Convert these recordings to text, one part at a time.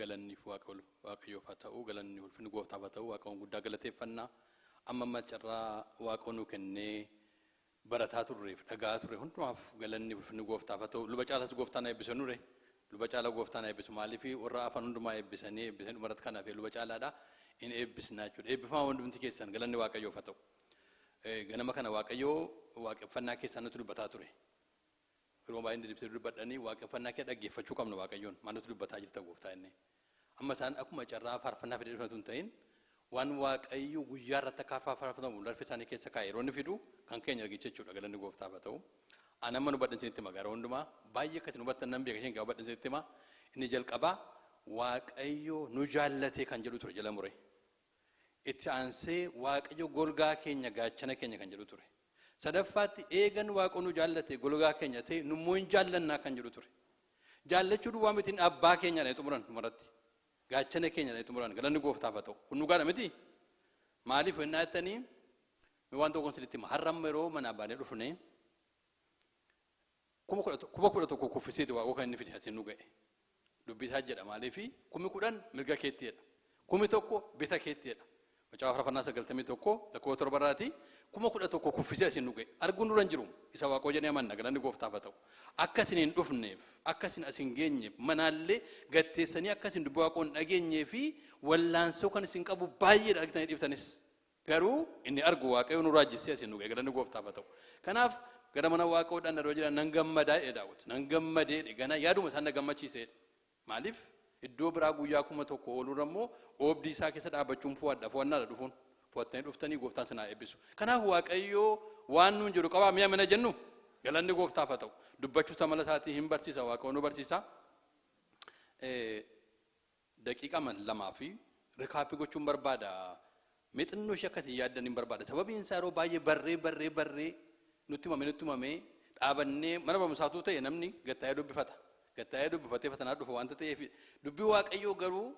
Galanniif Waaqayyoof haa ta'u, galanni ulfinni gooftaaf haa ta'u. Waaqayyoon guddaa galateeffannaa. Amma carraa Waaqoo nuu kennee barataa turreef dhagaa turre hundumaaf galanni ulfinni gooftaaf haa ta'u. Luba Caalaas gooftaan eebbisu nure. Luba Caalaa gooftaan eebbisu. Maaliif warra afaan hundumaa eebbisanii eebbisanii dhumarratti kanaaf luba Caalaadha. In eebbisnaa jechuudha. Eebbifamaa hundumti keessan, galanni Waaqayyoof haa ta'u. Ganama kana Waaqayyoo waaqeffannaa keessaan nutti dubbataa ture. Yeroo baay'ee dibsee dubbadhanii waaqeffannaa kee dhaggeeffachuu qabna. Waaqayyoon maal nutti dubbataa jirta gooftaa inni. Amma isaan akkuma carraa faarfannaa fidee dhufan tun ta'in, waan Waaqayyo guyyaa irratti akka faarfatamu larfi isaanii keessa kaa'e yeroo inni fidu kan keenya argicha jechuudha. Galanni gooftaaf haa ta'u. Ani amma nu hubadhan isinitti hima. Gara hundumaa baay'ee akkasiin hubattan nan beeka, isheen hubadhan isinitti hima. Inni jalqabaa Waaqayyo nu jaallatee kan jedhu ture jala mure. Itti aansee Waaqayyo golgaa keenya, gaachana keenya kan jedhu ture. Sadaffaatti eegan Waaqa nu jaallate, golgaa keenya ta'e, nummoo hin jaallannaa kan jedhu ture. Jaallachuu duwwaa mitiin, abbaa keenya dha xumuran dhumarratti. Gaachana keenya dha xumuran. Galanni gooftaaf haa ta'u. Kun dhugaadha miti? Maaliif yennaa jettanii, waan tokkoon isinitti hima. Har'a amma yeroo manaa baanee dhufne 11,000 kuffiseeti Waaqoo kan inni fide asiin nu ga'e. Dubbii isaa jedha. Maaliifi 10,000 mirga keetti jedha. 1,000 bita keetti jedha. Macaafa Faarfannaa 91 lakkoofsa 7 irraati 11,000 kuffisee asiin nu ga'e. Arguun dura hin jiru. Isa Waaqoo jedhee amanna. Galanni gooftaaf haa ta'u. Akka isin hin dhufneef, akka isin as hin geenyeef, manaallee gatteessanii akka isin dubbii Waaqoo hin dhageenyee fi wallaansoo kan isin qabu baay'eedha argitanii dhiiftanis. Garuu inni argu Waaqayyo nu raajissee asiin nu ga'e. Galanni gooftaaf haa ta'u. Kanaaf gara mana Waaqoodhaan yeroo jiran nan gammadaa jedhe Daawit. Nan gammadee jedhe, ganaa yaaduma isaan na gammachiisee jedhe. Maaliif iddoo biraa guyyaa 1000 ooluurra immoo oobdii isaa keessa dhaabbachuun fo'adha, fo'annaadha dhufuun. Fo'attanii dhuftanii gooftaan sinaa eebbisu. Kanaaf Waaqayyo waan nuun jedhu qabaa mi'a mana jennu, galanni gooftaaf haa ta'u. Dubbachuu amala isaatii hin barsiisa, Waaqayyo nu barsiisa. Daqiiqaa 2 fi recap gochuun barbaada. Mixinnoo ishee akkasii yaaddan hin barbaada. Sababiin isaa yeroo baay'ee barree barree barree nutti himame dhaabannee mana barumsaatu ta'e namni gattaa'ee dubbifata. Gattaa'ee dubbifatee fatanaa dhufa waanta ta'eef, dubbii Waaqayyoo garuu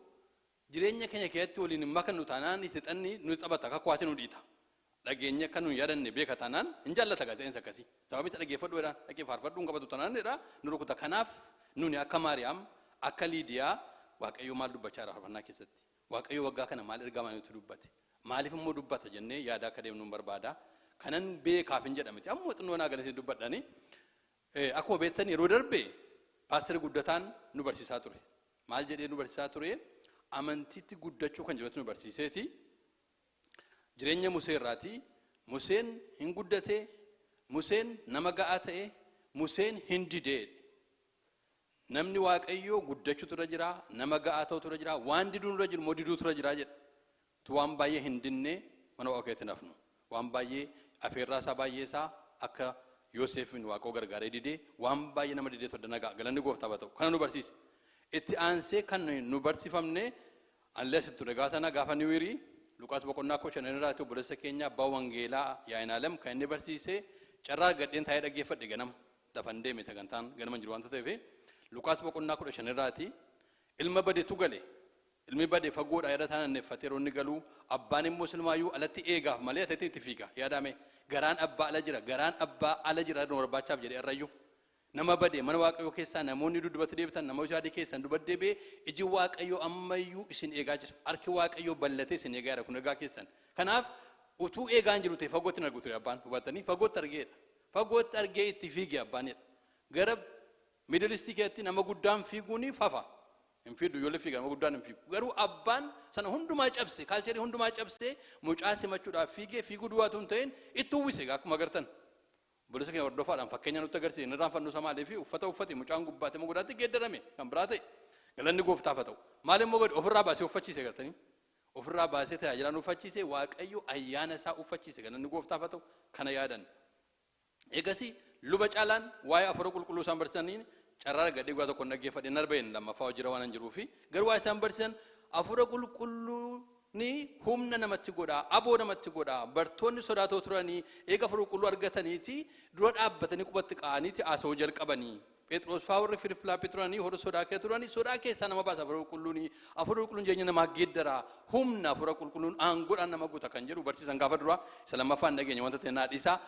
jireenya keenya keessatti waliin hin makannu taanaan sixanni nu taphata, akka kuwaasii nu dhiita. Dhageenya akka nu hin yaadanne beeka taanaan hin jaallata gaazexeensa akkasii. Sababii isa dhaggeeffadhu jedhaan dhaqee faarfadhu hin qabatu taanaan jedha nu rukuta. Kanaaf nuni akka Maariyaam, akka Liidiyaa, Waaqayyo maal dubbachaa jira faarfannaa keessatti? Waaqayyo waggaa kana maal ergaa maaliitu dubbate? Maaliif immoo dubbata jennee yaada akka deemnu hin barbaada. Kanan beekaaf hin jedhamiti. Ammoo xinnoo naa galasee dubbadhani. Akkuma beektan yeroo darbe paasterii Guddataan nu barsiisaa ture. Maal jedhee nu barsiisaa ture? Amantiitti guddachuu kan jedhutti nu barsiiseeti. Jireenya Musee irraati. Museen hin guddate, Museen nama ga'aa ta'e, Museen hin didee. Namni Waaqayyoo guddachuutu irra jira, nama ga'aa ta'utu irra jira, waan diduun irra jiru immoo diduutu irra jira jedha. Tu waan baay'ee hin dinne mana Waaqaa keessatti nafnu. Waan baay'ee afeerraa isaa baay'ee isaa akka Yoosefin Waaqoo gargaaree didee, waan baay'ee nama didee todda nagaa, galanni gooftaaf haa ta'u. Kana nu barsiise. Itti aansee kan nu barsiifamne anillee asitti ture gaafa sana, gaafa New Year, Luqaas boqonnaa 15 irraati obboleessa keenya abbaa wangeelaa Yaa'in Alem kan inni barsiise carraa argadheen taa'ee dhaggeeffadhe ganama. Lafan deeme sagantaan ganama jiru waanta ta'eef, Luqaas boqonnaa 15 irraati ilma badetu gale. Ilmi bade fagoodhaa yaada isaa naanneeffatee yeroo inni galu, abbaan immoo silmaayyuu alatti eegaaf malee ateetti itti fiiga. Yaadame garaan abbaa ala jira, garaan abbaa ala jira nu barbaachaaf jedhee. Arrayyuu nama bade mana Waaqayyoo keessaa namoonni dudubatti deebitan, nama yaadii keessan dubatti deebi'ee, iji Waaqayyoo ammayyuu isin eegaa jira. Harki Waaqayyoo bal'atee isin eegaa jira. Kun ergaa keessan. Kanaaf utuu eegaan jiru ta'e fagootti hin argu ture abbaan. Hubattanii fagootti argeedha. Fagootti argee itti fiige abbaanidha. Gara Middle East keessatti nama guddaan fiiguun fafa. Hin fiigu, ijoollee fiiga, nama guddaan hin fiigu. Garuu abbaan sana hundumaa cabse, culture hundumaa cabse, mucaa simachuudhaaf fiigee, fiiguu duwwaatu hin ta'in itti uwwise akkuma agartan. Obboleessa keenya hordofaadhaan fakkeenya nutti agarsiise inni irraanfannu isa maalii fi uffata uffate mucaan gubbaate immoo godhaatti geeddarame kan biraa ta'e. Galanni gooftaaf haa ta'u. Maal immoo godhe? Ofirraa baasee uffachiise gartanii. Ofirraa baasee tajaajilaan uffachiise, Waaqayyo ayyaana isaa uffachiise. Galanni gooftaaf haa ta'u. Kana yaadan. Egasii luba Caalaan waa'ee Afuura Qulqulluu isaan barsiisanii carraa argadhee guyyaa tokko dhaggeeffadhe narbeen lammaffaa hojii waan hin jiruu fi garuu waa'ee isaan barsiisan, Afuura Qulqulluu ni humna namatti godhaa, aboo namatti godhaa. Bartoonni sodaatoo turanii eega Afuura Qulqulluu argataniiti dura dhaabbatanii qubatti qa'aniiti haasa'uu jalqabanii. Phexros faa warri filiflaappii turanii warri sodaa kee turanii sodaa keessaa nama baasa Afuura Qulqulluuni. Afuura Qulqulluun jireenya namaa geeddaraa, humna Afuura Qulqulluun aangoodhaan nama guuta kan jedhu barsiisan gaafa duraa. Isa lammaffaan dhageenya wanta ta'e naa dhiisaa,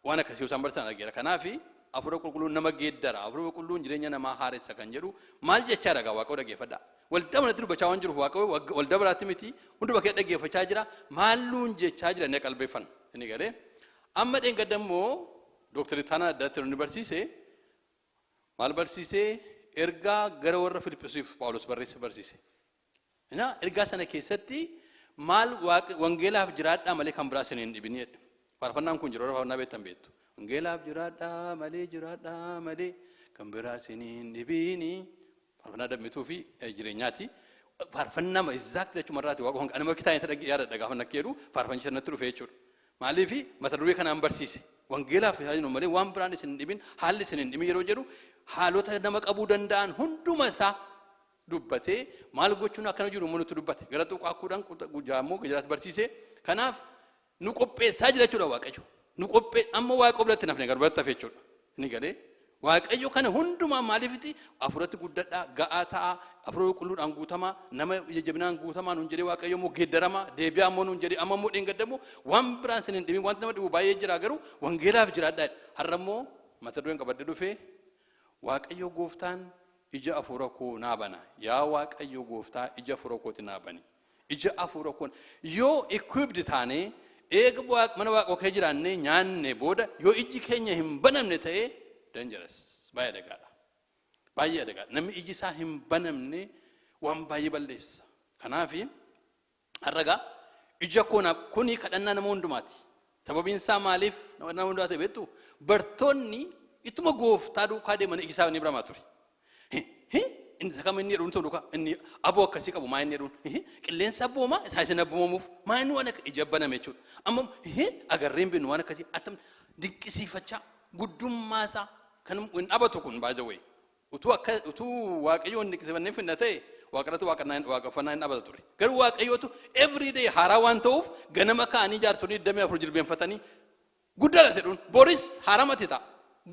waan akkasii isaan barsiisan argeera. Kanaafi Hafuura Qulqulluun nama geeddara, Hafuura Qulqulluun jireenya namaa haaressa kan jedhu maal jechaa dhagaa Waaqayyo dhaggeeffadha. Waldaa manatti dubbachaa waan jiruuf Waaqayyo waldaa biraatti miti, hunduma kee dhaggeeffachaa jira. Maalluun jechaa jira inni qalbeeffan inni galee. Amma dheengadda immoo Dooktar Ittaanaa addaatti inni barsiise maal barsiisee? Ergaa gara warra Filiphisiif Phaawulos barreesse barsiise. Ergaa sana keessatti maal? Wangeelaaf jiraadhaa malee kan biraa isin hin dhibin jedhe. Faarfannaan kun jiru, faarfannaa beektan beektu. Wangeelaaf jiraadhaa malee, jiraadhaa malee, kan biraa isin hin dhibini. Faarfannaa dammituu fi jireenyaati. Faarfannaa exact jechuun waaqa nama kitaaba yaadadha gaafa nakki jedhu faarfannicha natti dhufe jechuudha. Maaliif mata duree kanaan barsiise? Wangeelaaf jedhu malee waan biraan isin hin dhibin, haalli isin hin dhibin yeroo jedhu, haalota nama qabuu danda'an hunduma isaa dubbatee, maal gochuun akkana jiru immoo nutti dubbate. Gara tuqaa 10 jaammoo gajaraatti barsiise. Kanaaf nu qopheessaa jira jechuudha Waaqayyo. Nu qophee amma Waaqa biratti nafne gara biratti hafe jechuudha. Ni galee Waaqayyo kana hundumaa maaliifiti hafuuratti guddadhaa, ga'aa ta'a, Hafuura Qulqulluudhaan guutamaa, nama ija jabinaan guutamaa nuun jedhee, Waaqayyo immoo geeddaramaa deebi'aa immoo nuun jedhee, amma immoo dheengaddamoo waan biraan isin hin dhibin, wanti nama dhibu baay'ee jira, garuu wangeelaaf jiraadhaa. Har'a immoo mata dureen qabadhee dhufee Waaqayyo gooftaan ija hafuura koo naa bana. Yaa Waaqayyo gooftaa, ija hafuura kooti naa bani. Ija hafuura koo yoo equipped taanee, eega mana Waaqa kee jiraannee nyaanne booda, yoo ijji keenya hin banamne ta'ee, dangerous, baay'ee adagaadha. Baay'ee adagaadha. Namni iji isaa hin banamne waan baay'ee balleessa. Kanaafi har'a ija koo kuni kadhannaa nama hundumaati. Sababiin isaa maaliif nama hundumaa ta'e beektu? Bartoonni ittuma gooftaa duukaa deemanii iji isaa ni biramaa ture. Inni isa kam inni jedhuun ta'u duukaa inni aboo akkasii qabu, maa inni jedhuun qilleensa abboomaa isaa isin abboomamuuf, maa inni waan akka ija baname jechuudha. Amma agarreen beeknu waan akkasii attam dinqisiifachaa guddummaa isaa kan hin dhabatu kun baay'ee wayi. Utuu akka utuu Waaqayyoon dinqisiifannee finna ta'e, Waaqarratti waaqeffannaa hin dhabata ture. Garuu Waaqayyootu every day haaraa waan ta'uuf, ganama ka'anii jaartonni 24 jilbeenfatanii guddaadha jedhuun, boris haaramate ta'a.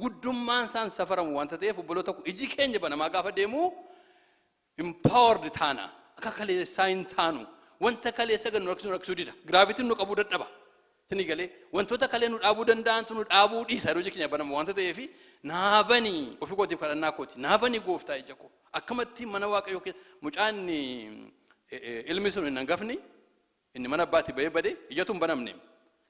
Guddummaan isaan safaramu wanta ta'eef, obboloota, iji keenya banamaa gaafa deemu empowered taana. Akka kaleessaa hin taanu. Wanta kaleessa gad nu rakkisuu rakkisuu dida. Gravityn nu qabuu dadhaba. Tini galee wantoota kalee nu dhaabuu danda'antu nu dhaabuu dhiisa yeroo iji keenya banamu wanta ta'eef, naa banii, ofii kootiif kadhannaa kooti, naa banii gooftaa ija koo. Akkamatti mana Waaqayyoo keessa mucaan ilmi sun hin hangafni inni mana abbaatti bahee bade ijatu hin banamne.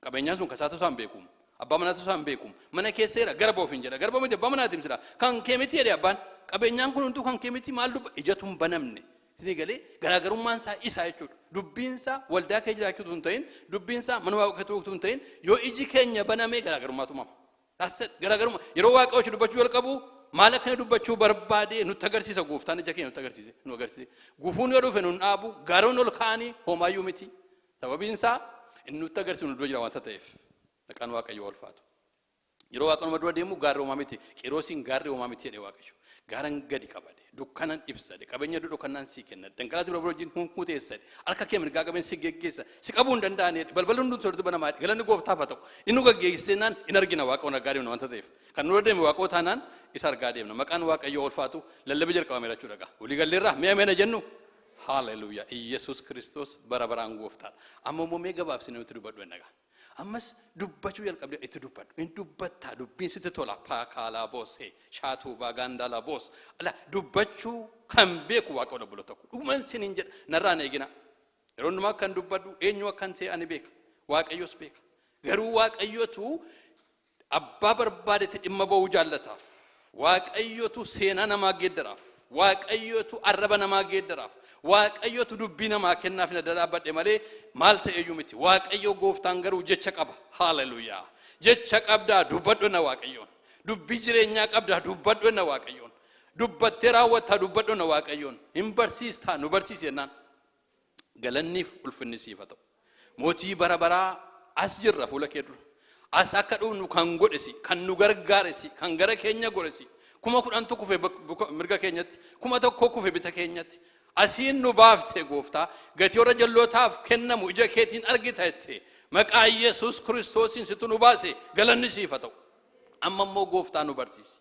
Qabeenyaan sun kasaatu isaan beeku, abbaa manaatu isaan beeku. Mana keessa jira, garba ofiin jedha. Garba miti, abbaa manaati miti, kan kee miti jedhe abbaan. Qabeenyaan kun hunduu kan kee miti, maal dubba? Ijatu hin banamne. Isin galee garaagarummaan isaa isa jechuudha. Dubbiin isaa waldaa kee jiraachuutu hin ta'in, dubbiin isaa mana Waaqa keessa hin ta'in, yoo iji keenya baname garaagarummaatu uumama. Garaagarummaa yeroo Waaqa hojii dubbachuu jalqabu, maal akka inni dubbachuu barbaade nutti agarsiisa. Gooftaan ija keenya nutti agarsiise, nu agarsiise. Gufuun yoo dhufe nun dhaabu, gaaroon ol ka'anii homaayyuu miti. Sababiin isaa inni nutti agarsiisu nu dura jira waanta ta'eef. Maqaan Waaqayyoo ulfaatu. Yeroo Waaqa nama dura deemu gaarri homaa miti. Qiroosiin gaarri homaa miti jedhee Waaqayyo. Gaaran gadi qabade, dukkanan ibsade, qabeenya dhokannaan sii kenna, dhangala'aa bira wajjin hunkuteessade, harka kee mirgaa qabeen si geggeessa, si qabuu hin danda'an, balballi hunduu soortu banamaa. Galanni gooftaaf haa ta'u. Inni nu geggeessennaan in argina, Waaqa argaa deemna wanta ta'eef. Kan nurra deeme Waaqoo taanaan isa argaa deemna. Maqaan Waaqayyoo ulfaatu. Lallabii jalqabameera jechuudha. Walii galleerraa mi'a meena jennu. Haalleluuyaa. Iyyasuus Kiristoos bara baraan gooftaadha. Amma immoo mee gabaabsinee nutti dubbadhu ennagaa. Ammas dubbachuu jalqabdee itti dubbadhu. In dubbattaa, dubbiin sitti tola. Paakaalaa boosee shaatuu baagaandaalaa boos. Ala dubbachuu kan beeku Waaqa obbolo tokko. Dhuguman siniin jedha, narraan eegina. Yeroo hundumaa kan dubbadhu eenyu akkan ta'e ani beeka. Waaqayyos beeka. Garuu Waaqayyotu abbaa barbaadetti dhimma ba'uu jaallataaf. Waaqayyotu seenaa namaa geeddaraaf. Waaqayyotu arraba namaa geeddaraaf. Waaqayyotu dubbii namaa kennaaf hin adda dhaabbadhe malee maal ta'eyyuu miti. Waaqayyo gooftaan garuu jecha qaba. Haaleluyyaa. Jecha qabdaa, dubbadhu na Waaqayyoon. Dubbii jireenyaa qabdaa, dubbadhu na Waaqayyoon. Dubbattee raawwattaa, dubbadhu na Waaqayyoon. Hin barsiistaa, nu barsiisi jennaan. Galanniif ulfinni siif haa ta'u. Mootii bara baraa, as jirra fuula kee dura. As akka dhufnu kan godhesi, kan nu gargaaresi, kan gara keenya godhesi. 10,000tu kufe mirga keenyatti, 1,000 kufe bita keenyatti. Asiin nu baafte gooftaa, gatii warra jallootaaf kennamu ija keetiin argita jette. Maqaa Yesuus Kiristoosiin situ nu baase, galanni siif haa ta'u. Amma immoo gooftaa nu barsiisi.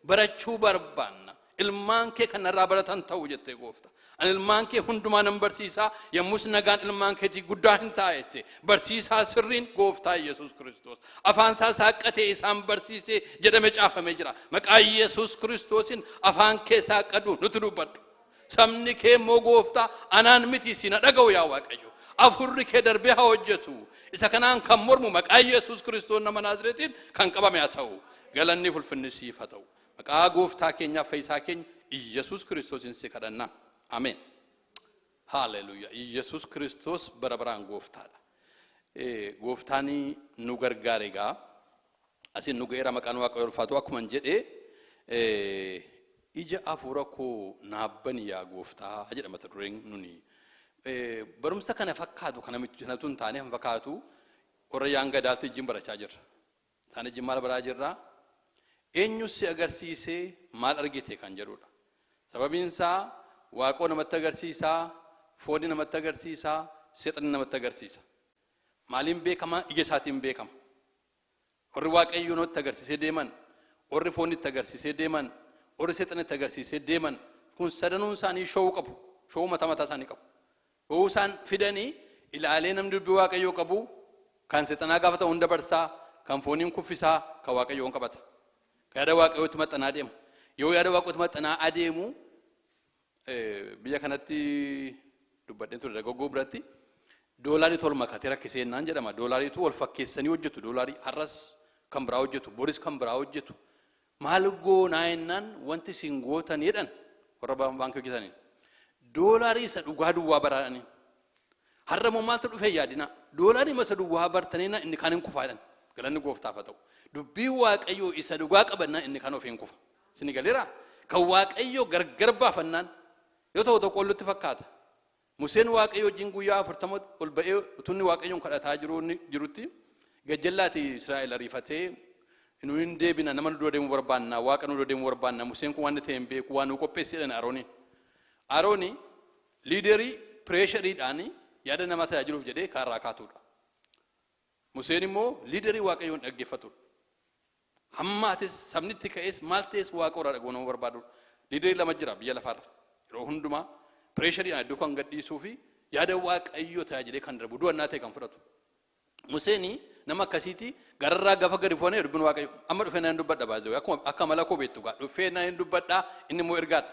Barachuu barbaanna. Ilmaan kee kan narraa baratan ta'u jettee goofta. Ani ilmaan kee hundumaa nan barsiisaa, yommus nagaan ilmaan keetii guddaa hin ta'a jette. Barsiisaa sirriin gooftaa Yesuus Kiristoos. Afaan isaa saaqqatee isaan barsiisee jedhame caafamee jira. Maqaa Yesuus Kiristoosiin afaan kee saaqqadhu, nutti dubbadhu. Sabni kee immoo gooftaa anaan miti si na dhaga'u yaa Waaqayyo. Afurri kee darbee haa hojjetu. Isa kanaan kan mormu maqaa Yesuus Kiristoos nama Naazreetiin kan qabame haa ta'u. Galanni ulfinni siif haa ta'u. Maqaa gooftaa keenyaaf fayyisaa keenya Iyyasuus Kiristoosiin si kadhanna. Ameen. Haaleluyyaa. Iyyasuus Kiristoos bara baraan gooftaadha. Gooftaan nu gargaare egaa. Asiin nu ga'eera, maqaan Waaqayyo ulfaatu. Akkuma jedhee, "Ija hafuura koo naabbani yaa gooftaa" jedha mata dureen nuni. Barumsa kana fakkaatu kana kanatu hin taane kan fakkaatu warra young adultti wajjin barachaa jirra. Isaan wajjin maal baraa jirra? Eenyu si agarsiisee, maal argite kan jedhudha. Sababiin isaa waaqoo namatti agarsiisaa, foonni namatti agarsiisaa, seexanni namatti agarsiisa. Maaliin beekama? Ija isaatiin beekama. Warri Waaqayyoo namatti agarsiisee deeman, warri foonni itti agarsiisee deeman, warri seexanni itti agarsiisee deeman, kun sadanuun isaanii showuu qabu. Showuu mataa mataa isaanii qabu. Showuu isaan fidanii ilaalee namni dubbii Waaqayyoo qabu kan seexanaa gaafa ta'u hunda barsaa, kan fooniin kuffisaa, kan Waaqayyoon qabata. Kan yaada Waaqayyootti maxxanaa deema. Yoo yaada Waaqayyootti maxxanaa adeemu, biyya kanatti dubbadheen ture dargaggoo biratti, doolaarii tol makatee rakkisee naan jedhama. Doolaariitu wal fakkeessanii hojjetu. Doolaarii har'as kan biraa hojjetu, boris kan biraa hojjetu. Maal goonaa jennaan, wanti isin gootan jedhan warra baankii hojjetanii. Doolaarii isa dhugaa duwwaa baraadhanii. Har'a immoo maaltu dhufee yaadina? Doolaarii isa duwwaa bartanii inni kaan hin kufaa jedhan. Galanni gooftaaf haa ta'u. Dubbii Waaqayyoo isa dhugaa qabannaan inni kaan ofii hin kufa. Isin galeera? Kan Waaqayyoo gargar baafannaan yoo ta'u tokko ollutti fakkaata. Museen Waaqayyo wajjin guyyaa 40 ol ba'ee utuu inni Waaqayyoon kadhataa jirutti gajjallaati Israa'el ariifatee, "Nu hin deebina, nama nu dura deemuu barbaanna, Waaqa nu dura deemuu barbaanna, Museen kun waan ta'e hin beeku, waan nu qopheesse" jedhan Arooniin. Arooni leaderii pressureiidhaan yaada namaa tajaajiluuf jedhee kaarraa kaatudha. Museen immoo leaderii Waaqayyoon dhaggeeffatudha. Hammaatis sabni itti ka'es maal ta'es Waaqa irraa dhaga'uu nama barbaadudha. Leaderii lama jira biyya lafaarra. Yeroo hundumaa pressureiidhaan iddoo kan gadhiisuu fi yaada Waaqayyoo tajaajilee kan darbu, du'annaa ta'e kan fudhatu. Museen nama akkasiiti. Gararraa gaafa gadi fuunee dubbiin Waaqayyo amma dhufee nan dubbadha baay'ee akkuma akka mala koo beektu gaa dhufee nan dubbadha, inni immoo ergaadha.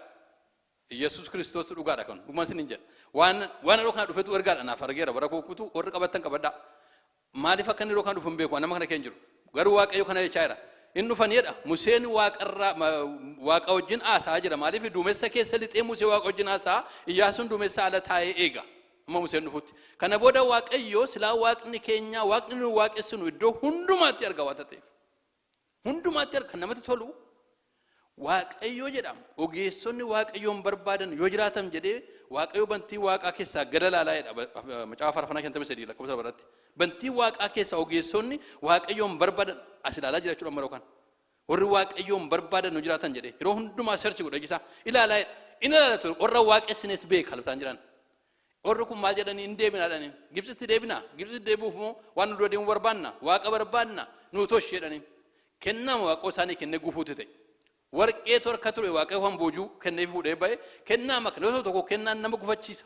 Yesuus Kiristoos dhugaadha kan dhugumaan isin hin jedha. Waan yeroo kana dhufetu ergaadha naaf argeera bara koo kutuu warri qabattan qabadhaa. Maaliif akka inni yeroo kana dhufu hin beeku, nama kana keenya jiru. Garuu Waaqayyo kana jechaa jira. Inni dhufan jedha Museen waaqarraa Waaqa wajjin haasa'aa jira. Maaliif duumessa keessa lixee Musee Waaqa wajjin haasa'aa, Iyyaasuun duumessa ala taa'ee eega. Amma Museen dhufutti. Kana booda Waaqayyo silaa Waaqni keenya, Waaqni nu waaqessinu iddoo hundumaatti arga waan ta'eef. Hundumaatti arga. Kan namatti tolu Waaqayyo jedhama. Ogeessonni Waaqayyoon barbaadan yoo jiraatan jedhee Waaqayyo bantii Waaqaa keessaa gada laalaa jedha, Macaafa Faarfannaa 53 lakkoofsa irratti. Bantii Waaqaa keessaa ogeessonni Waaqayyoon barbaadan as ilaalaa jira jechuudha amma yookaan. Warri Waaqayyoon barbaadan nu jiraatan jedhee yeroo hundumaa search godha isaa ilaalaa jedha. Inni ilaala ture warra waaqessines beeka halbtaan jiran. Warri kun maal jedhanii? Hin deebinaa jedhanii. Gibxitti deebinaa. Gibxitti deebi'uuf immoo waan nu dura deemuu barbaanna. Waaqa barbaanna. Nuu tosh jedhanii. Kennama waaqoo isaanii kennee gufuutti ta'e. Warqeetu harka ture, Waaqayyo kan boojuu kennee fuudhee ba'e kennaa makna yoo tokko kennaan nama gufachiisa.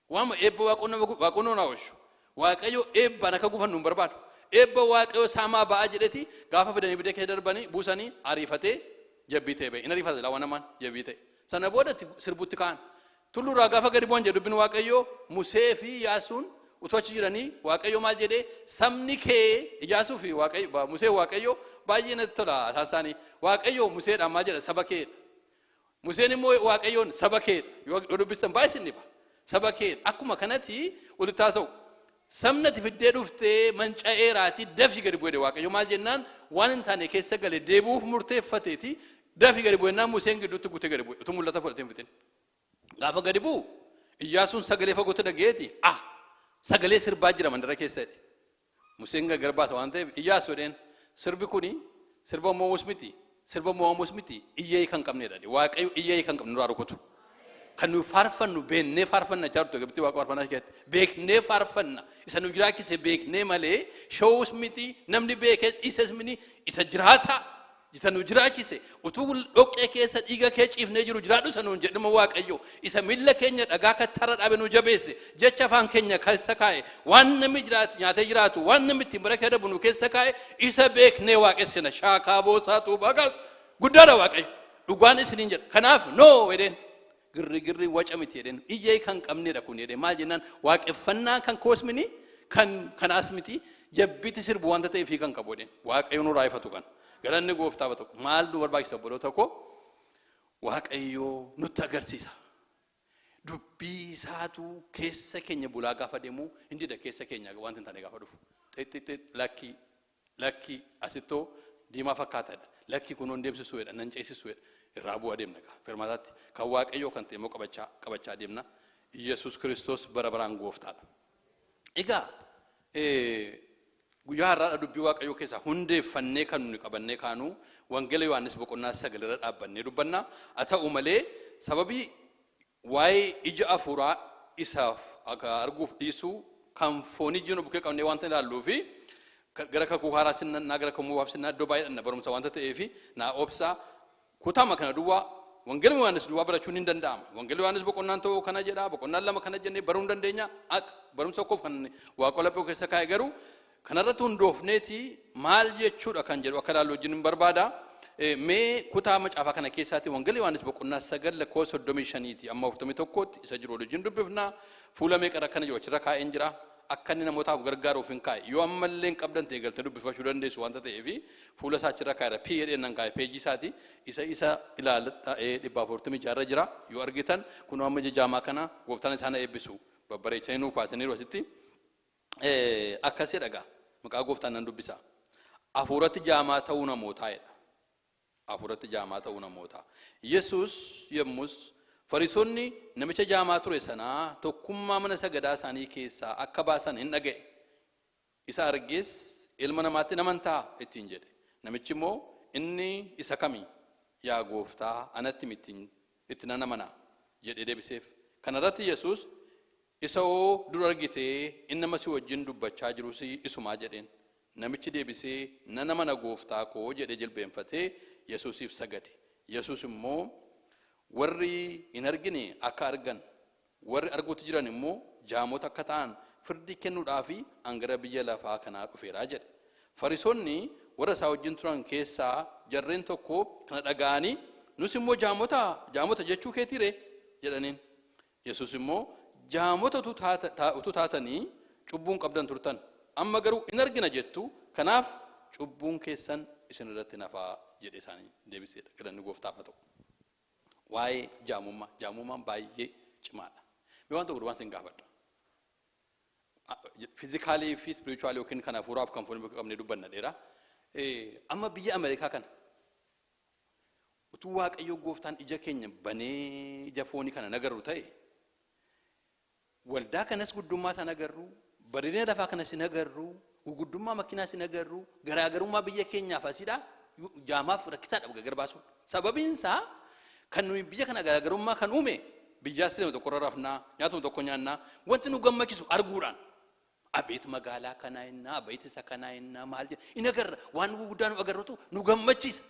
Waama eebba waaqoo nama waaqoo nu oolchu. Waaqayyo eebbaan akka gufannu hin barbaadu. Eebba Waaqayyo saamaa ba'aa jedheeti gaafa fidanii bidee keessa darbanii buusanii ariifatee jabbii ta'e ba'e. Inni ariifate laa waan namaan jabbii ta'e. Sana booda sirbutti ka'an. Tulluurraa gaafa gadi bu'an jedhu dubbiin Waaqayyoo, Musee fi Iyaasuun utuu achi jiranii Waaqayyo maal jedhee? Sabni kee Iyaasuu fi Waaqayyo Musee, Waaqayyo baay'ee natti tola isaan isaanii. Waaqayyo Museedhaan maal jedha? Saba keedha. Museen immoo Waaqayyoon saba keedha. Yoo dubbistan baay'ee isin dhiba. Saba keedha. Akkuma kanatti walitti haasa'u. Sabni ati fiddee dhuftee manca'eeraatii dafii gadi bu'e. Waaqayyo maal jennaan, waan hin taane keessa gale deebi'uuf murteeffateeti dafii gadi bu'e jennaan, Museen gidduutti gutee gadi bu'e utuu mul'ata fudhatee hin fixin. Gaafa gadi bu'u Iyyaasuun sagalee fagootti dhaga'eeti, "Ah, sagalee sirbaa jira mandara keessa" jedhe. Museen gargar baasa waan ta'eef, "Iyyaasuu," jedheen, "sirbi kuni sirba mo'uus miti, sirba mo'amuus miti, iyyee kan qabnedha." Waaqayyo iyyee kan qabne nurraa rukutu. Kan nu faarfannu beeknee faarfanna jechaa turte gabbitti Waaqa faarfannaa keessatti. Beeknee faarfanna. Isa nu jiraachise beeknee malee showus miti, namni beekee dhiises miti, isa jiraata. Isa nu jiraachise, utuu dhoqqee keessa dhiiga kee ciifnee jiru jiraadhu isa nuun jedhuma Waaqayyo, isa miilla keenya dhagaa kattarra dhaabe nu jabeesse, jecha afaan keenya keessa kaa'e, waan namni jiraatu nyaatee jiraatu, waan namni ittiin bara kee darbu nu keessa kaa'e, isa beeknee waaqessina. Shaakaa boosaatu baqas guddaadha Waaqayyo. Dhugaan isiniin jedha. Kanaaf noo jedheen, girri girri waca miti jedheen, iyyee kan qabnedha kun jedheen. Maal jennaan, waaqeffannaa kan koos mini, kan kanaas miti, jabbiitti sirbu wanta ta'eef kan qabu jedheen. Waaqayyo nu raayifatu kan. Galanni gooftaa tokko. Maal nu barbaachisa, obboloota koo? Waaqayyo nutti agarsiisa. Dubbii isaatu keessa keenya bulaa gaafa deemu hin dida. Keessa keenya wanti hin taane gaafa dhufu, xixixix, lakkii, lakkii, asittoo diimaa fakkaataadha, lakkii, kunuun deemsisuudha, nan ceesisuudha, irraa bu'aa deemna. Gaa firmaataatti kan Waaqayyoo kan ta'e immoo qabachaa qabachaa deemna. Yesuus Kiristoos bara baraan gooftaadha. Egaa guyyaa har'aadha dubbii Waaqayyoo keessaa hundeeffannee kan nuni qabannee kaanu Wangeela Yohaannis boqonnaa 9 irra dhaabbannee dubbanna. Haa ta'u malee, sababii waa'ee ija afuuraa isaaf arguuf dhiisuu kan foonii jiru bukkee qabnee wanta ilaalluu fi gara kakuu haaraa sinnaa, gara kakuu moofaaf sinnaa, iddoo baay'eedhaan barumsa wanta ta'eef, naa obsaa. Kutaama kana duwwaa, Wangeela Yohaannis duwwaa barachuun hin danda'ama. Wangeela Yohaannis boqonnaan 1 kana jedha, boqonnaan 2 kana jennee baruu hin dandeenya. Akka barumsa tokkoof kan Waaqa laphee keessa kaa'e garuu kanarratti hundoofneeti maal jechuudha kan jedhu akka ilaallu wajjin hin barbaada. Mee kutaa macaafaa kana keessaatti Wangeela Yohaannis boqonnaa 9 lakkoofsa 35ti amma 41tti isa jiru wajjin dubbifna. Fuula meeqa akkana jiru achirra kaa'een jira. Akka inni namootaaf gargaaruuf hin kaa'e. Yoo ammallee hin qabdan ta'e, galtee dubbifachuu dandeessu wanta ta'eef, fuula isaa achirra kaa'eera. P jedheen nan kaa'e peejii isaati. Isa ilaaladha, 146rra jira. Yoo argitan, kun amma jijaamaa kana gooftaan isaan eebbisu, babbareechanii nuu kaasaniiru asitti. Akkasii dhagaa maqaa gooftaan nan dubbisa. Hafuuratti jaamaa ta'uu namootaa jedha. Hafuuratti jaamaa ta'uu namootaa. Yesuus yommus Fariisonni namicha jaamaa ture sanaa tokkummaa mana sagadaa isaanii keessaa akka baasan hin dhaga'e. Isa argees, "Ilma namaatti namantaa?" ittiin jedhe. Namichi immoo, "Inni isa kami? Yaa gooftaa, anatti ittiin itti nan amana" jedhee deebiseef. Kana irratti Yesuus, "Isa oo dura argitee, inni nama si wajjin dubbachaa jirus isumaa" jedheen. Namichi deebisee, "Nan amana, gooftaa koo" jedhee jilbeenfatee Yesuusiif sagade. Yesuus immoo, "Warri hin argine akka argan, warri arguutti jiran immoo jaamota akka ta'an firdii kennuudhaafi an gara biyya lafaa kanaa dhufeeraa" jedhe. Fariisonni warra isaa wajjin turan keessaa jarreen tokko kana dhaga'anii, "Nus immoo jaamota jaamota jechuu keetiire?" jedhaniin. Yesuus immoo, "Jaamota utuu taatanii cubbuun qabdan turtan. Amma garuu in argina jettu, kanaaf cubbuun keessan isin irratti nafaa" jedhe isaanii deebiseedha. Galanni gooftaaf haa ta'u. Waa'ee jaamummaa, jaamummaan baay'ee cimaadha. Mee waan tokko duwwaan sin gaafadha. Physicalii fi spiritualii yookiin kan hafuuraaf kan foonii bakka qabnee dubbanna dheeraa. Amma biyya Ameerikaa kana utuu Waaqayyo gooftaan ija keenya banee ija foonii kana nagarru ta'e, waldaa kanas guddummaa isaa nagarru, bareedina lafaa kanas hin agarru, guguddummaa makiinaas hin agarru, garaagarummaa biyya keenyaaf asiidha jaamaaf rakkisaadha gargar baasuun. Sababiin isaa, kan nuyi biyya kana garaagarummaa kan uume biyyaas siree tokko irra rafnaa, nyaatuma tokko nyaannaa, wanti nu gammachiisu arguudhaan. Abeet magaalaa kanaa innaa, abeet isa kanaa innaa, maal jedha in agarra, waan guguddaa nu agarrutu nu gammachiisa.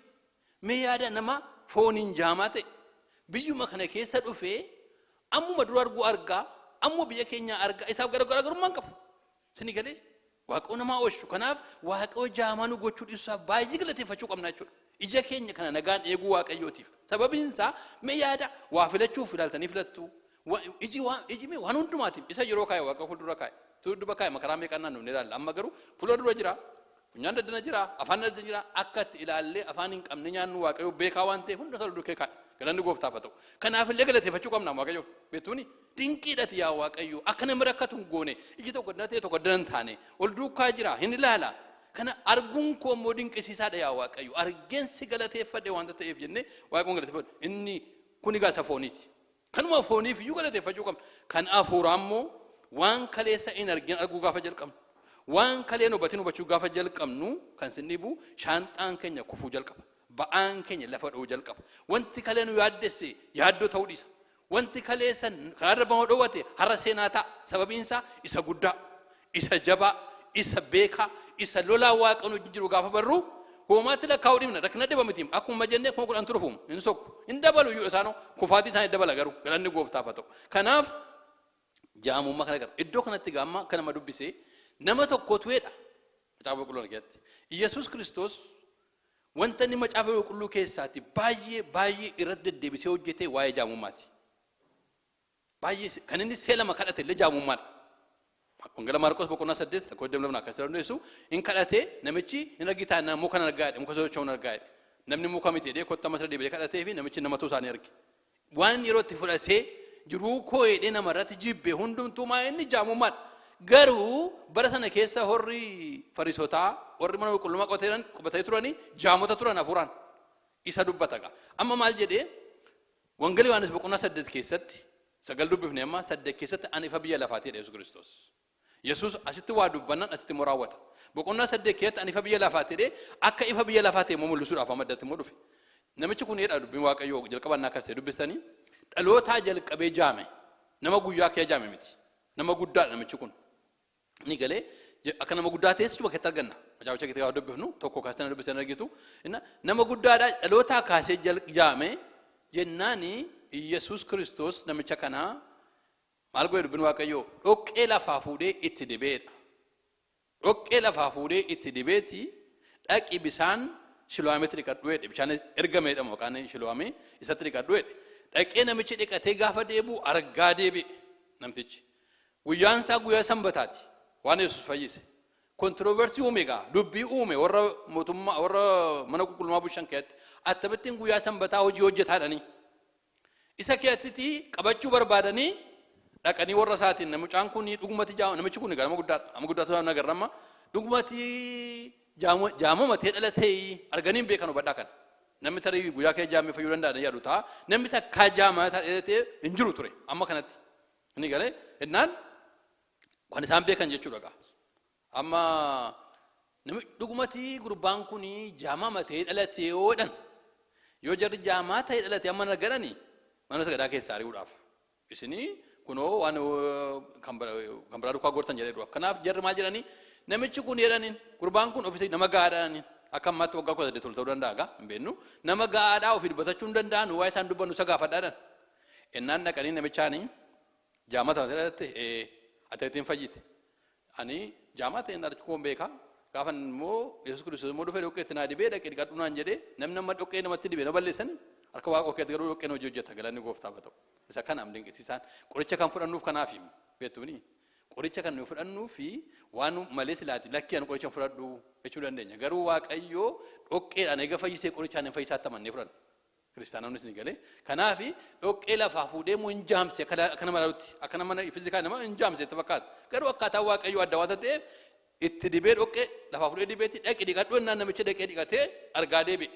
Mee yaada, nama fooniin jaamaa ta'e biyyuma kana keessa dhufee ammuma dura arguu argaa, ammuma biyya keenyaa argaa, isaaf garaagarummaa hin qabu. Sini galee Waaqoo namaa oolchu. Kanaaf Waaqoo jaamaa nu gochuu dhiisuusaaf baay'ee galateeffachuu qabna jechuudha. Ija keenya kana nagaan eeguu Waaqayyootiif. Sababiin isaa, mee yaada, waa filachuuf ilaaltanii filattu. Iji waan iji mee waan hundumaatiif isa yeroo kaa'e Waaqa fuuldura kaa'e. Fuuldura kaa'e makaraa meeqaan naannoo ilaalla. Amma garuu fuula dura jira. Funyaan daddana jira, afaan daddana jira, akka itti ilaallee afaan hin qabne nyaannu Waaqayyo beekaa waan ta'eef hunda isaa duddukkee kaa'e. Galanni gooftaaf haa ta'u. Kanaaf illee galateeffachuu qabna Waaqayyo. Beektuuni dinqiidhati yaa Waaqayyo, akka namni rakkatu hin goone, iji tokko addana ta'e, tokko addana hin taane, ol duukaa jira hin ilaala. Kana arguun koo immoo dinqisiisaadha yaa Waaqayyo. Argeen si galateeffadhe waanta ta'eef jennee Waaqayyoon galateeffadhu. Inni kun egaa isa fooniiti. Kanuma fooniif iyyuu galateeffachuu qabna. Kan hafuuraa immoo, waan kaleessa hin argin arguu gaafa jalqabnu, waan kaleen hubatin hubachuu gaafa jalqabnu, kan sin dhibu shaanxaan keenya kufuu jalqaba. Ba'aan keenya lafa dha'uu jalqaba. Wanti kalee nu yaaddesse yaaddoo ta'uu dhiisa. Wanti kaleessa karaa darbama dhoowwate har'a seenaa ta'a. Sababiin isaa, isa guddaa, isa jabaa, isa beekaa, isa lolaa Waaqan wajjin jiru gaafa barru, Hoomaatti lakkaa'uu dhibna, rakkina dhiba miti. Akkuma jennee 10,000 turufuum hin sokku, hin dabalu iyyuu isaanoo kufaatii isaanii dabala, garuu galanni gooftaaf haa ta'u. Kanaaf jaamummaa kana gara iddoo kanatti gaamma akka nama dubbisee nama tokkotu jedha Macaafa Qulqulluu keessatti. Yesuus Kiristoos wanta inni Macaafa Qulqulluu keessaatti baay'ee baay'ee irratti deddeebisee hojjete waa'ee jaamummaati. Baay'ee kan inni si'a lama kadhate illee jaamummaadha. Wangeela Maarqos boqonnaa 8 lakkoofsa 22 akkas dandeessu. Hin kadhate namichi, hin argitaa jennaan, muka nan argaa jedhe, muka socho'u nan argaa jedhe. Namni muka miti jedhee, kottu ammas irra deebi'ee kadhatee fi namichi nama ta'uu isaanii arge. Waan yeroo itti fudhatee jiruu koo jedhee nama irratti jibbe hundumtuu maa inni jaamummaadha. Garuu bara sana keessa warri Fariisotaa, warri mana qulqullummaa qabatanii turanii, jaamota turan hafuuraan. Isa dubbata gaa. Amma maal jedhee? Wangeela Yohaannis boqonnaa 8 keessatti, 9 dubbifne, amma 8 keessatti, ani ifa biyya lafaati jedhe Yesuus Kiristoos. Yesuus asitti waa dubbannaan asitti immoo raawwata. Boqonnaa 8 keessatti ani ifa biyya lafaati jedhee, akka ifa biyya lafaa ta'e immoo mul'isuudhaaf amma addatti immoo dhufe. Namichi kun jedha dubbiin Waaqayyoo jalqabannaa akkas ta'e dubbistanii, dhalootaa jalqabee jaame, nama guyyaa kee jaame miti. Nama guddaadha namichi kun. Ni galee akka nama guddaa ta'es cuma keessatti arganna. Macaaficha keessatti gaafa dubbifnu tokko kaasanii dubbisan argitu. Inna nama guddaadha, dhalootaa kaasee jaame jennaani, Iyyasuus Kiristoos namicha kanaa maal godhe? Dubbiin Waaqayyoo dhoqqee lafaa fuudhee itti dibeedha. Dhoqqee lafaa fuudhee itti dibeeti, dhaqi bisaan Shilo'aametti dhiqadhu jedhe. Bishaan ergameedha maqaan Shilo'aamee, isatti dhiqadhu jedhe. Dhaqee namichi dhiqatee gaafa deebi'u argaa deebi'e namtichi. Guyyaan isaa guyyaa Sanbataati. Waan Yesuus fayyise. Controversy uume egaa, dubbii uume warra mootummaa, warra mana qulqullummaa bulchan keessatti. Akkamittiin guyyaa Sanbataa hojii hojjetaadhanii. Isa keessatti qabachuu barbaadanii dhaqanii warra isaatiin, mucaan kun dhugumatti jaama, namichi kun nama guddaadha. Nama guddaatu nagarra amma dhugumatti jaamomatee dhalatee arganii hin beekan, hubadhaa kana. Namni tarii guyyaa kee jaamee fayyuu danda'a yaadu ta'a. Namni takkaa jaamaa dhalatee hin jiru ture amma kanatti. Inni galee innaan kan isaan beekan jechuudha gaa. Amma nami dhugumatti gurbaan kun jaamaa ta'ee dhalatee yoo jedhan, yoo jarri jaamaa ta'ee dhalate amma nagaranii mana sagadaa keessaa ari'uudhaaf. Isinii kunoo waan kan biraa duukaa gortan jedhee dura. Kanaaf jarri maal jedhanii, namichi kun jedhaniin, gurbaan kun ofiisi nama gahaadha. Akka ammaatti waggaa 18 ol ta'uu danda'a gaa, hin beeknu. Nama gahaadhaa, ofii dubbatachuu hin danda'an, waa isaan dubbannu isa gaafadhaadhaan. Innaan dhaqanii namichaanii, jaamaa ta'e dhalatte, ati ittiin fayyite. Ani jaamaa ta'een dhalachuu koon beekaa. Gaafa immoo Yesuus Kiristoos immoo dhufee dhoqqee itti naa dibee, dhaqee dhiqadhu naan jedhee, namni amma dhoqqee namatti dibee na balleessani, harka Waaqa keetti garuu dhoqqeen hojii hojjeta, galanni gooftaaf haa ta'u. Isa kanaaf dinqisiisaan qoricha kan fudhannuuf kanaaf beektuuni. Qoricha kan nuyi fudhannuu fi waan malee silaati lakkii ani qoricha fudhadhu jechuu dandeenya. Garuu Waaqayyoo dhoqqeedhaan eega fayyisee qorichaan hin fayyisaatti amannee fudhanna. Kiristaanonnis ni galee. Kanaaf dhoqqee lafaa fuudhee immoo hin jaamse, akka nama ilaalutti, akka nama physical nama hin jaamse itti fakkaata. Garuu akkaataa Waaqayyoo adda waanta ta'eef itti dibee, dhoqqee lafaa fuudhee dibeetti, dhaqi dhiqadhu jennaan namicha dhaqee dhiqatee argaa deebi'e.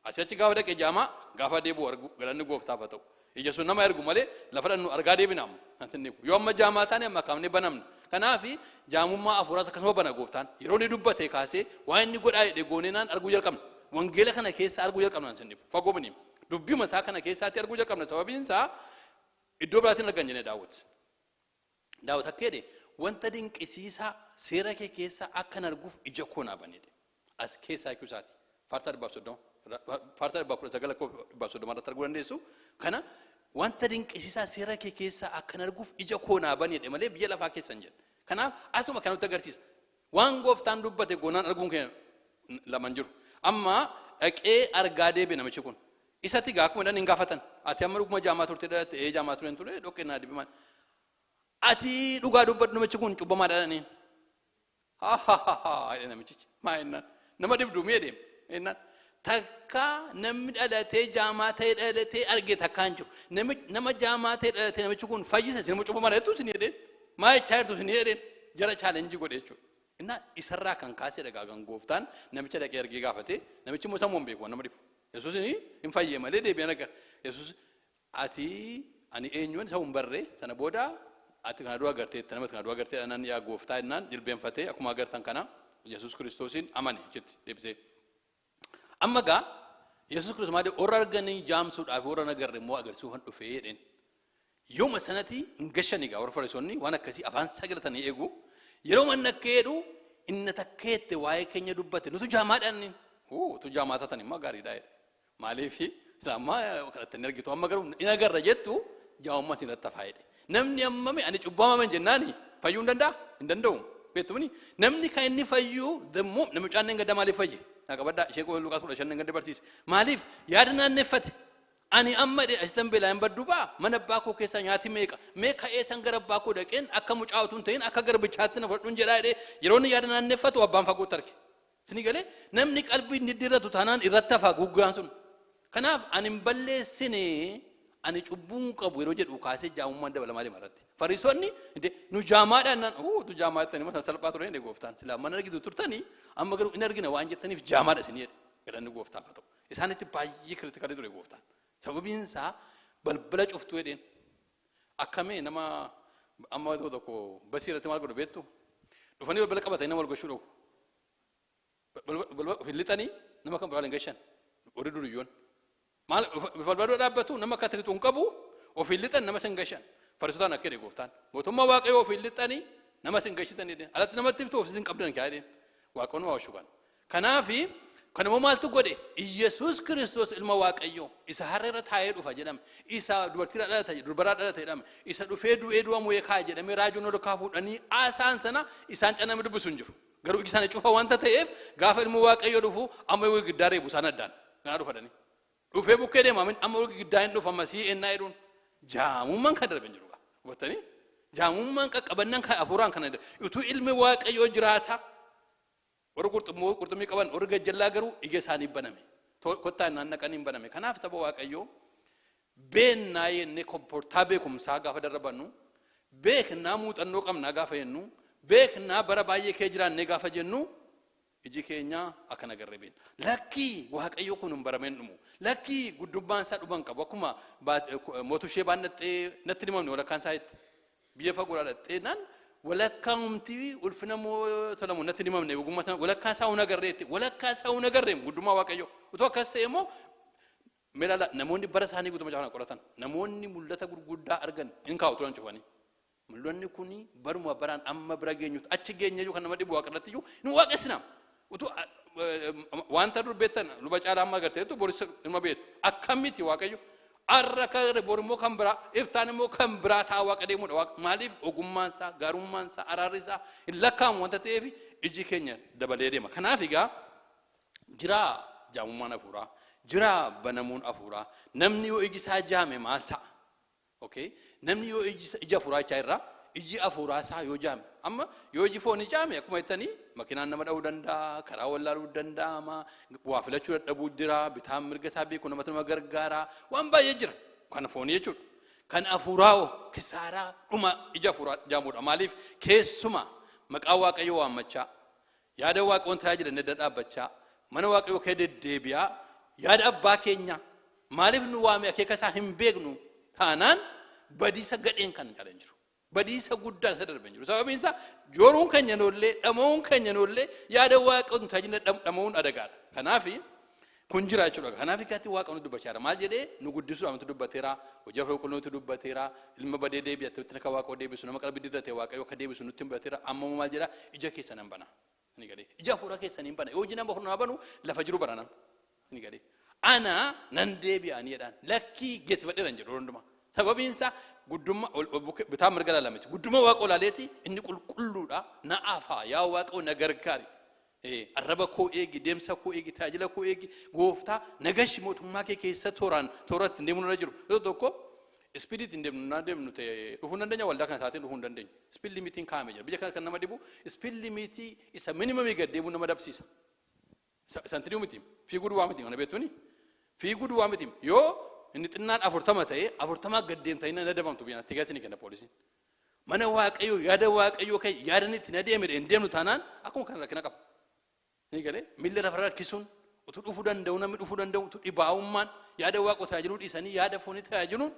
Asii achi gaafa dhaqee jaamaa, gaafa deebi'u argu, galanni gooftaaf haa ta'u. Ija sun nama ergu malee lafa dhannu argaa deebina amma. Yoo amma jaamaa taane amma kaafnee banamna. Kanaaf jaamummaa hafuuraas akkasuma bana gooftaan. Yeroo inni dubbate kaasee waan inni godhaa jedhe gooneenaan arguu jalqabna. Wangeela kana keessa arguu jalqabna sin dhibu. Fagoo mini. Dubbima isaa kana keessaatti arguu jalqabna. Sababiin isaa iddoo biraatiin argan jennee Daawwit. Daawwit akka jedhe, wanta dinqisiisaa seera kee keessa akkan arguuf ija koo naa banedhe. As keessaa jechuu isaati. Faarsaa 130, Faarsaa 119 130 irratti arguu dandeessu. Kana wanta dinqisiisaa seera kee keessaa akkan arguuf ija koo naa banedhe malee biyya lafaa keessa hin jedhe. Kanaaf asuma kan nutti agarsiisa. Waan gooftaan dubbate goonaan arguun keenya lama hin jiru. Amma dhaqee argaa deebi'e namichi kun. Isatti gaa akkuma jedhan hin gaafatan. Ati amma dhuguma jaamaa turte dhalatte? Ee, jaamaa ture ture, dhoqqee naa dibe maal? Ati dhugaa dubbadhu, namichi kun cubbamaa dhalanii. Ha ha ha ha jedhe namichichi. Maa jennaan? Nama dhibdu mi'a deema. Jennaan takka namni dhalatee jaamaa ta'ee dhalatee arge takka hin jiru. Nama jaamaa ta'ee dhalatee namichi kun fayyisa, isin immoo cubbamaa jettu isin jedheen. Maa jechaa jirtu isin jedheen. Jara challenge godhe jechuudha. Innaa isarraa kan kaasee dhagaa kan gooftaan namicha dhaqee argee gaafate, namichi immoo sammuu hin beeku, waan nama dhibu. Yesuus hin fayyee malee deebi'ee agar. Yesuus ati ani eenyuun isa hin barre, sana booda ati kana dura agarteetta, nama kana dura agartee naan yaa gooftaa jennaan jilbeenfatee akkuma agartan kana Yesuus Kiristoosiin amane jetti deebisee. Amma gaa Yesuus Kiristoos maali warra arganii jaamsuudhaaf, warra nagarre immoo agarsiisuuf dhufee jedheen. Yooma sanatti hin gashani gaa warra Fariisonni waan akkasii afaan sagalatanii eegu. Yeroo manni akka jedhu inni takka jette waa'ee keenya dubbate, nutu jaamaadhaan Utuu jaamaa taatan immoo gaariidha jedhe. Maaliif islaamaa kadhattanii argitu amma garuu in agarra jettu jaamummaa isin irratti hafaa jedhe. Namni ammame ani cubbamaman jennaani fayyuu hin danda'a? Hin danda'u. Beektumni namni kan inni fayyuu demmoo namni mucaan gadda maaliif fayye? Naa qabaddaa ishee qofa Luqaas 15 gadda barsiise. Maaliif yaada naanneffate? Ani amma asitan beelaa hin baddu ba'a mana abbaa koo keessaa nyaati meeqa mee ka'ee tan gara abbaa koo dhaqeen akka mucaa utuu hin ta'in akka garbichaatti na fudhadhuun jedhaa jedhee yeroo inni yaada naanneffatu abbaan fagootti arge. Isin galee namni qalbii inni dirratu taanaan irratti hafaa guggaan sun. Kanaaf ani hin balleessine ani cubbuun qabu yeroo jedhu kaasee jaamummaan dabalamaa deema irratti. Fariisonni nu jaamaadhaan naan tu jaamaa jettanii mata salphaa ture inni gooftaan silaa mana argitu turtanii amma garuu in argina waan jettaniif jaamaadha isin jedhe galanni gooftaaf haa ta'u. Isaanitti baay'ee critical ture gooftaan. Sababiin isaa balbala cuftuu jedheen. Akkamii nama amma tokko basii irratti maal godhu beektu? Dhufanii balbala qabatanii nama wal gochuu dhaqu. Balbala ofiin lixanii nama kan biraa hin gashan. Warri duriyyoon. Maal balbala dhaabbatu nama akka tiritu hin qabu ofiin lixan nama sin gashan. Fariisotaan akka jedhe gooftaan. Mootummaa Waaqayyoo ofiin lixanii nama sin gashitan jedheen. Alatti namatti iftu ofiis hin qabdan kaa jedheen. Waaqoon waa shukan. Kanaafi kanammoo maaltu godhe? Iyyasuus Kiristoos ilma Waaqayyoo isa har'a irra taa'ee dhufa jedhame. Isa dubartiirraa dhalate durbaraa dhalate jedhame. Isa dhufee du'ee du'a mu'ee kaa jedhamee raajoon ol kaa fuudhanii haasaan sana isaan caname dubbisu hin jiru. Garuu iji isaanii cufa wanta ta'eef gaafa ilmi Waaqayyoo dhufu amma yoo giddaa reebu isaan addaan kanaa dhufadhanii. Dhufee bukkee deema amma yoo giddaa hin dhufa masii ennaa jedhuun jaamummaan kan darbe hin jiru. Hubattanii? Jaamummaan qaqqabannaan kan hafuuraan kana utuu ilmi Waaqayyoo jiraata. Warri qurxummii qaban warri gajjallaa garuu ija isaanii baname. Kottaa innaan naqanii hin baname. Kanaaf saba Waaqayyoo beennaa jennee komportaa beekumsaa gaafa darbannu beeknaa muuxannoo qabnaa gaafa jennu beeknaa bara baay'ee kee jiraannee gaafa jennu iji keenya akka nagarree beekna. Lakkii Waaqayyo kun hin barameen dhumu. Lakkii guddummaan isaa dhuman qabu. Akkuma mootushee baannattee natti himamne walakkaan isaa itti biyya fagoodhaa dhattee naan walakkaan humti ulfina tolamu natti himamne ogummaa sana walakkaan isaa hun agarreetti walakkaa isaa hun agarreem guddummaa Waaqayyo. Utuu akkas ta'e immoo meelaala namoonni bara isaanii guutummaa caalaa qoratan namoonni mul'ata gurguddaa argan hin kaa'u turan cufanii. Mul'anni kun baruma baraan amma bira geenyutti achi geenye kan nama dhibu waaqarratti iyyuu nu waaqessina. Utuu wanta dur beektan luba caalaa amma agarteetu boris ilma beektu akkamitti Waaqayyo arra kan bor immoo kan biraa iftaan immoo kan biraa ta'a waaqa deemudha. Maaliif ogummaan isaa gaarummaan isaa araarri isaa hin lakkaa'amu wanta ta'eef iji keenya dabalee deema. Kanaaf egaa jiraa jaamummaan hafuuraa jiraa banamuun hafuuraa namni yoo iji isaa jaame maal ta'a? Okay, namni yoo ija hafuuraa jechaa irraa iji hafuuraa isaa yoo jaame amma yoo iji foonii jaame akkuma jettanii makinaan nama dha'uu danda'a, karaa wallaaluu danda'ama, waa filachuu dadhabuu jira, bitaan mirga isaa beeku namatti nama gargaara, waan baay'ee jira. Kan foonii jechuudha. Kan hafuuraa hoo kisaaraa dhuma ija hafuuraa jaamuudha. Maaliif keessuma maqaa Waaqayyoo waammachaa yaada Waaqayyoon tajaajila inni dhaabbachaa mana Waaqayyoo kee deddeebi'aa yaada abbaa keenya maaliif nu waame akeeka isaa hin beeknu taanaan badiisa gadheen kan jaalan jiru. Badiisa guddaan isa darbe jiru. Sababiin isaa jooruun keenya noollee dhama'uun keenya noollee yaada Waaqayyoon tajaajila dhama'uun adagaadha. Kanaaf kun jira jechuudha. Kanaaf egaatti Waaqa nu dubbachaa jira. Maal jedhee nu guddisuudhaaf nutti dubbateera. Hojii afur qulqulluu nutti dubbateera. Ilma badee deebi'e attamitti akka Waaqayyo deebisu nama qalbii dirrate Waaqayyo akka deebisu nutti dubbateera. Amma maal jedha ija keessan hin bana. Ni galee ija hafuura keessan hin bana. Yoo iji nama hafuura banu lafa jiru bara nama. Ni galee ana nan deebi'a ni jedhaan lakkii geessifadheera hin jedhu hundumaa. Sababiin isaa guddummaa bitaa mirga ilaalameti. Guddummaa Waaqa olaaleeti inni qulqulluudha na afaa yaa Waaqayyo na gargaari. Arraba koo eegi, deemsa koo eegi, tajaajila koo eegi, gooftaa nagashi mootummaa kee keessa tooraan tooratti hin deemnu irra jiru. Yeroo tokko speediitti hin deemnu naa deemnu ta'e dhufuu hin dandeenya waldaa kana taateen dhufuu hin dandeenyu. Speed limitiin kaa'amee jira. Biyya kana kan nama dhibu speed limitii isa minimumii gad deemuu nama dabsiisa. Isan tiriu miti fiiguu duwwaa miti kana beektuni fiiguu duwwaa miti yoo inni xinnaan 40 ta'e 40 gad deemtanii na dabamtu biyya natti gaasini kenna poolisiin. Mana Waaqayyoo yaada Waaqayyoo kee yaadan itti na deeme hin deemnu taanaan akkuma kana rakkina qaba. Ni galee miilla lafarra rakkisuun utuu dhufuu danda'u namni dhufuu danda'u utuu dhibaa'ummaan yaada Waaqoo tajaajiluu dhiisanii yaada foonii tajaajiluun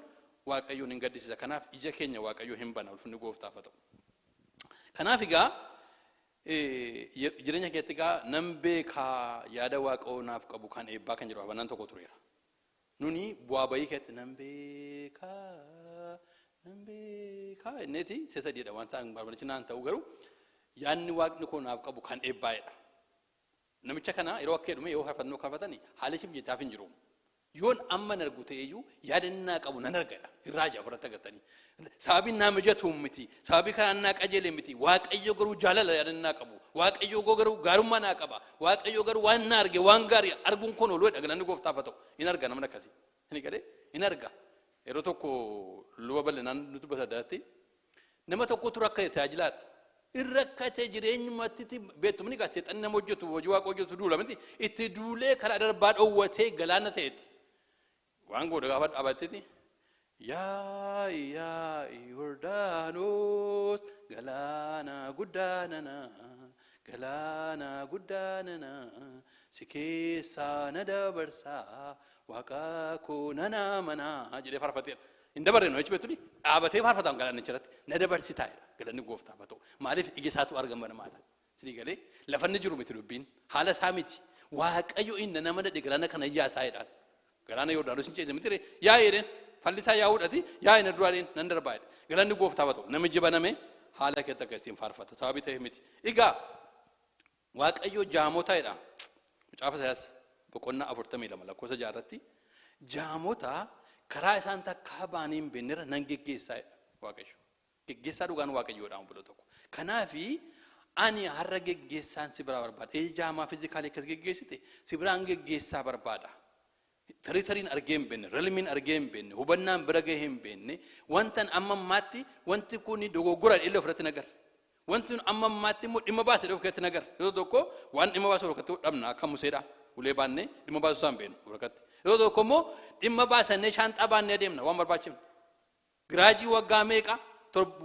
Waaqayyoon hin gaddisiisa. Kanaaf ija keenya Waaqayyoo hin bana ulfinni gooftaaf haa ta'u. Kanaaf egaa jireenya keessatti egaa nan beekaa yaada Waaqayyoo naaf qabu kan eebbaa kan jedhu habannaan tokko tureera. Nuni bu'aa bayii keessatti nan beekaa inneeti isa sadiidha waan ta'an barbaachisu naan ta'u garuu yaadni Waaqni koo naaf qabu kan eebbaa'edha. Namicha kana yeroo akka jedhume yoo faarfannoo kaafatan haala ishee mijataaf hin jiru. Yoon amma hin argu ta'eyyuu yaadannaa qabu nan argadha. Irraa ija ofirratti agartanii. Sababiin naa mijatu miti. Sababii kanaan naa qajeele miti. Waaqayyo garuu jaalala yaadannaa qabu. Waaqayyo garuu gaarummaa naa qaba. Waaqayyo garuu waan naa arge waan gaarii arguun kun ooluudha. Galanni gooftaaf haa ta'u. In arga namni akkasii. Inni galee in arga. Yeroo tokko luba bal'inaan nuti dubbata addaatti nama tokkotu rakkate tajaajilaadha. Irrakkate jireenyumatti beektumni gaa seexanni nama hojjetu hojii waaqa hojjetu duula miti itti duulee karaa darbaa dhoowwatee galaana ta'etti. Waan godhe gaafa dhaabatteeti. Yaa yaa Yordaanos galaana guddaa nana galaana guddaa nana si keessaa na dabarsaa waaqa koo nana manaa jedhee faarfateera. Hin dabarre namichi beektuni dhaabatee faarfataan galaanicha irratti na dabarsitaa jedha galanni gooftaaf haa ta'u. Maaliif ija isaatu argama namaadha. Sidii galee lafanni jiru miti dubbiin haala isaa miti waaqayyo inni nama dhadhe galaana kana yaasaa jedhaan. Galaana Yordaanos hin ceesne miti yaa jedheen fallisaa yaa'uudhati yaa inni duraaleen nan darbaa jedhe. Galanni gooftaaf haa ta'u namichi baname haala keetti akka ittiin faarfata sababii ta'eef miti. Egaa waaqayyo jaamota jedha. Macaafa Isaayyaas boqonnaa 42 lakkoofsa 6 irratti jaamota karaa isaan takkaa ba'anii hin beeknerra nan geggeessaa jedha Waaqayyo. Geggeessaa dhugaan Waaqayyoodhaan bula tokko. Kanaafi ani har'a geggeessaan si biraa barbaada. Ee jaamaa fiizikaalii akkas geggeessite si biraan geggeessaa barbaada. Tarii tariin argee hin beekne, relmiin argee hin beekne, hubannaan bira gahee hin beekne, wantan amma ammaatti wanti kun dogoggora illee ofirratti nagarra. Wanti kun amma ammaatti immoo dhimma baase of keessatti nagarra. Yeroo tokko waan dhimma baase of dhabna akka Museedha. Ulee baannee dhimma baasuu isaan beeknu of harkatti. Yeroo tokko immoo dhimma baasannee shaanxaa baannee adeemna waan barbaachifne. Giraajii waggaa meeqa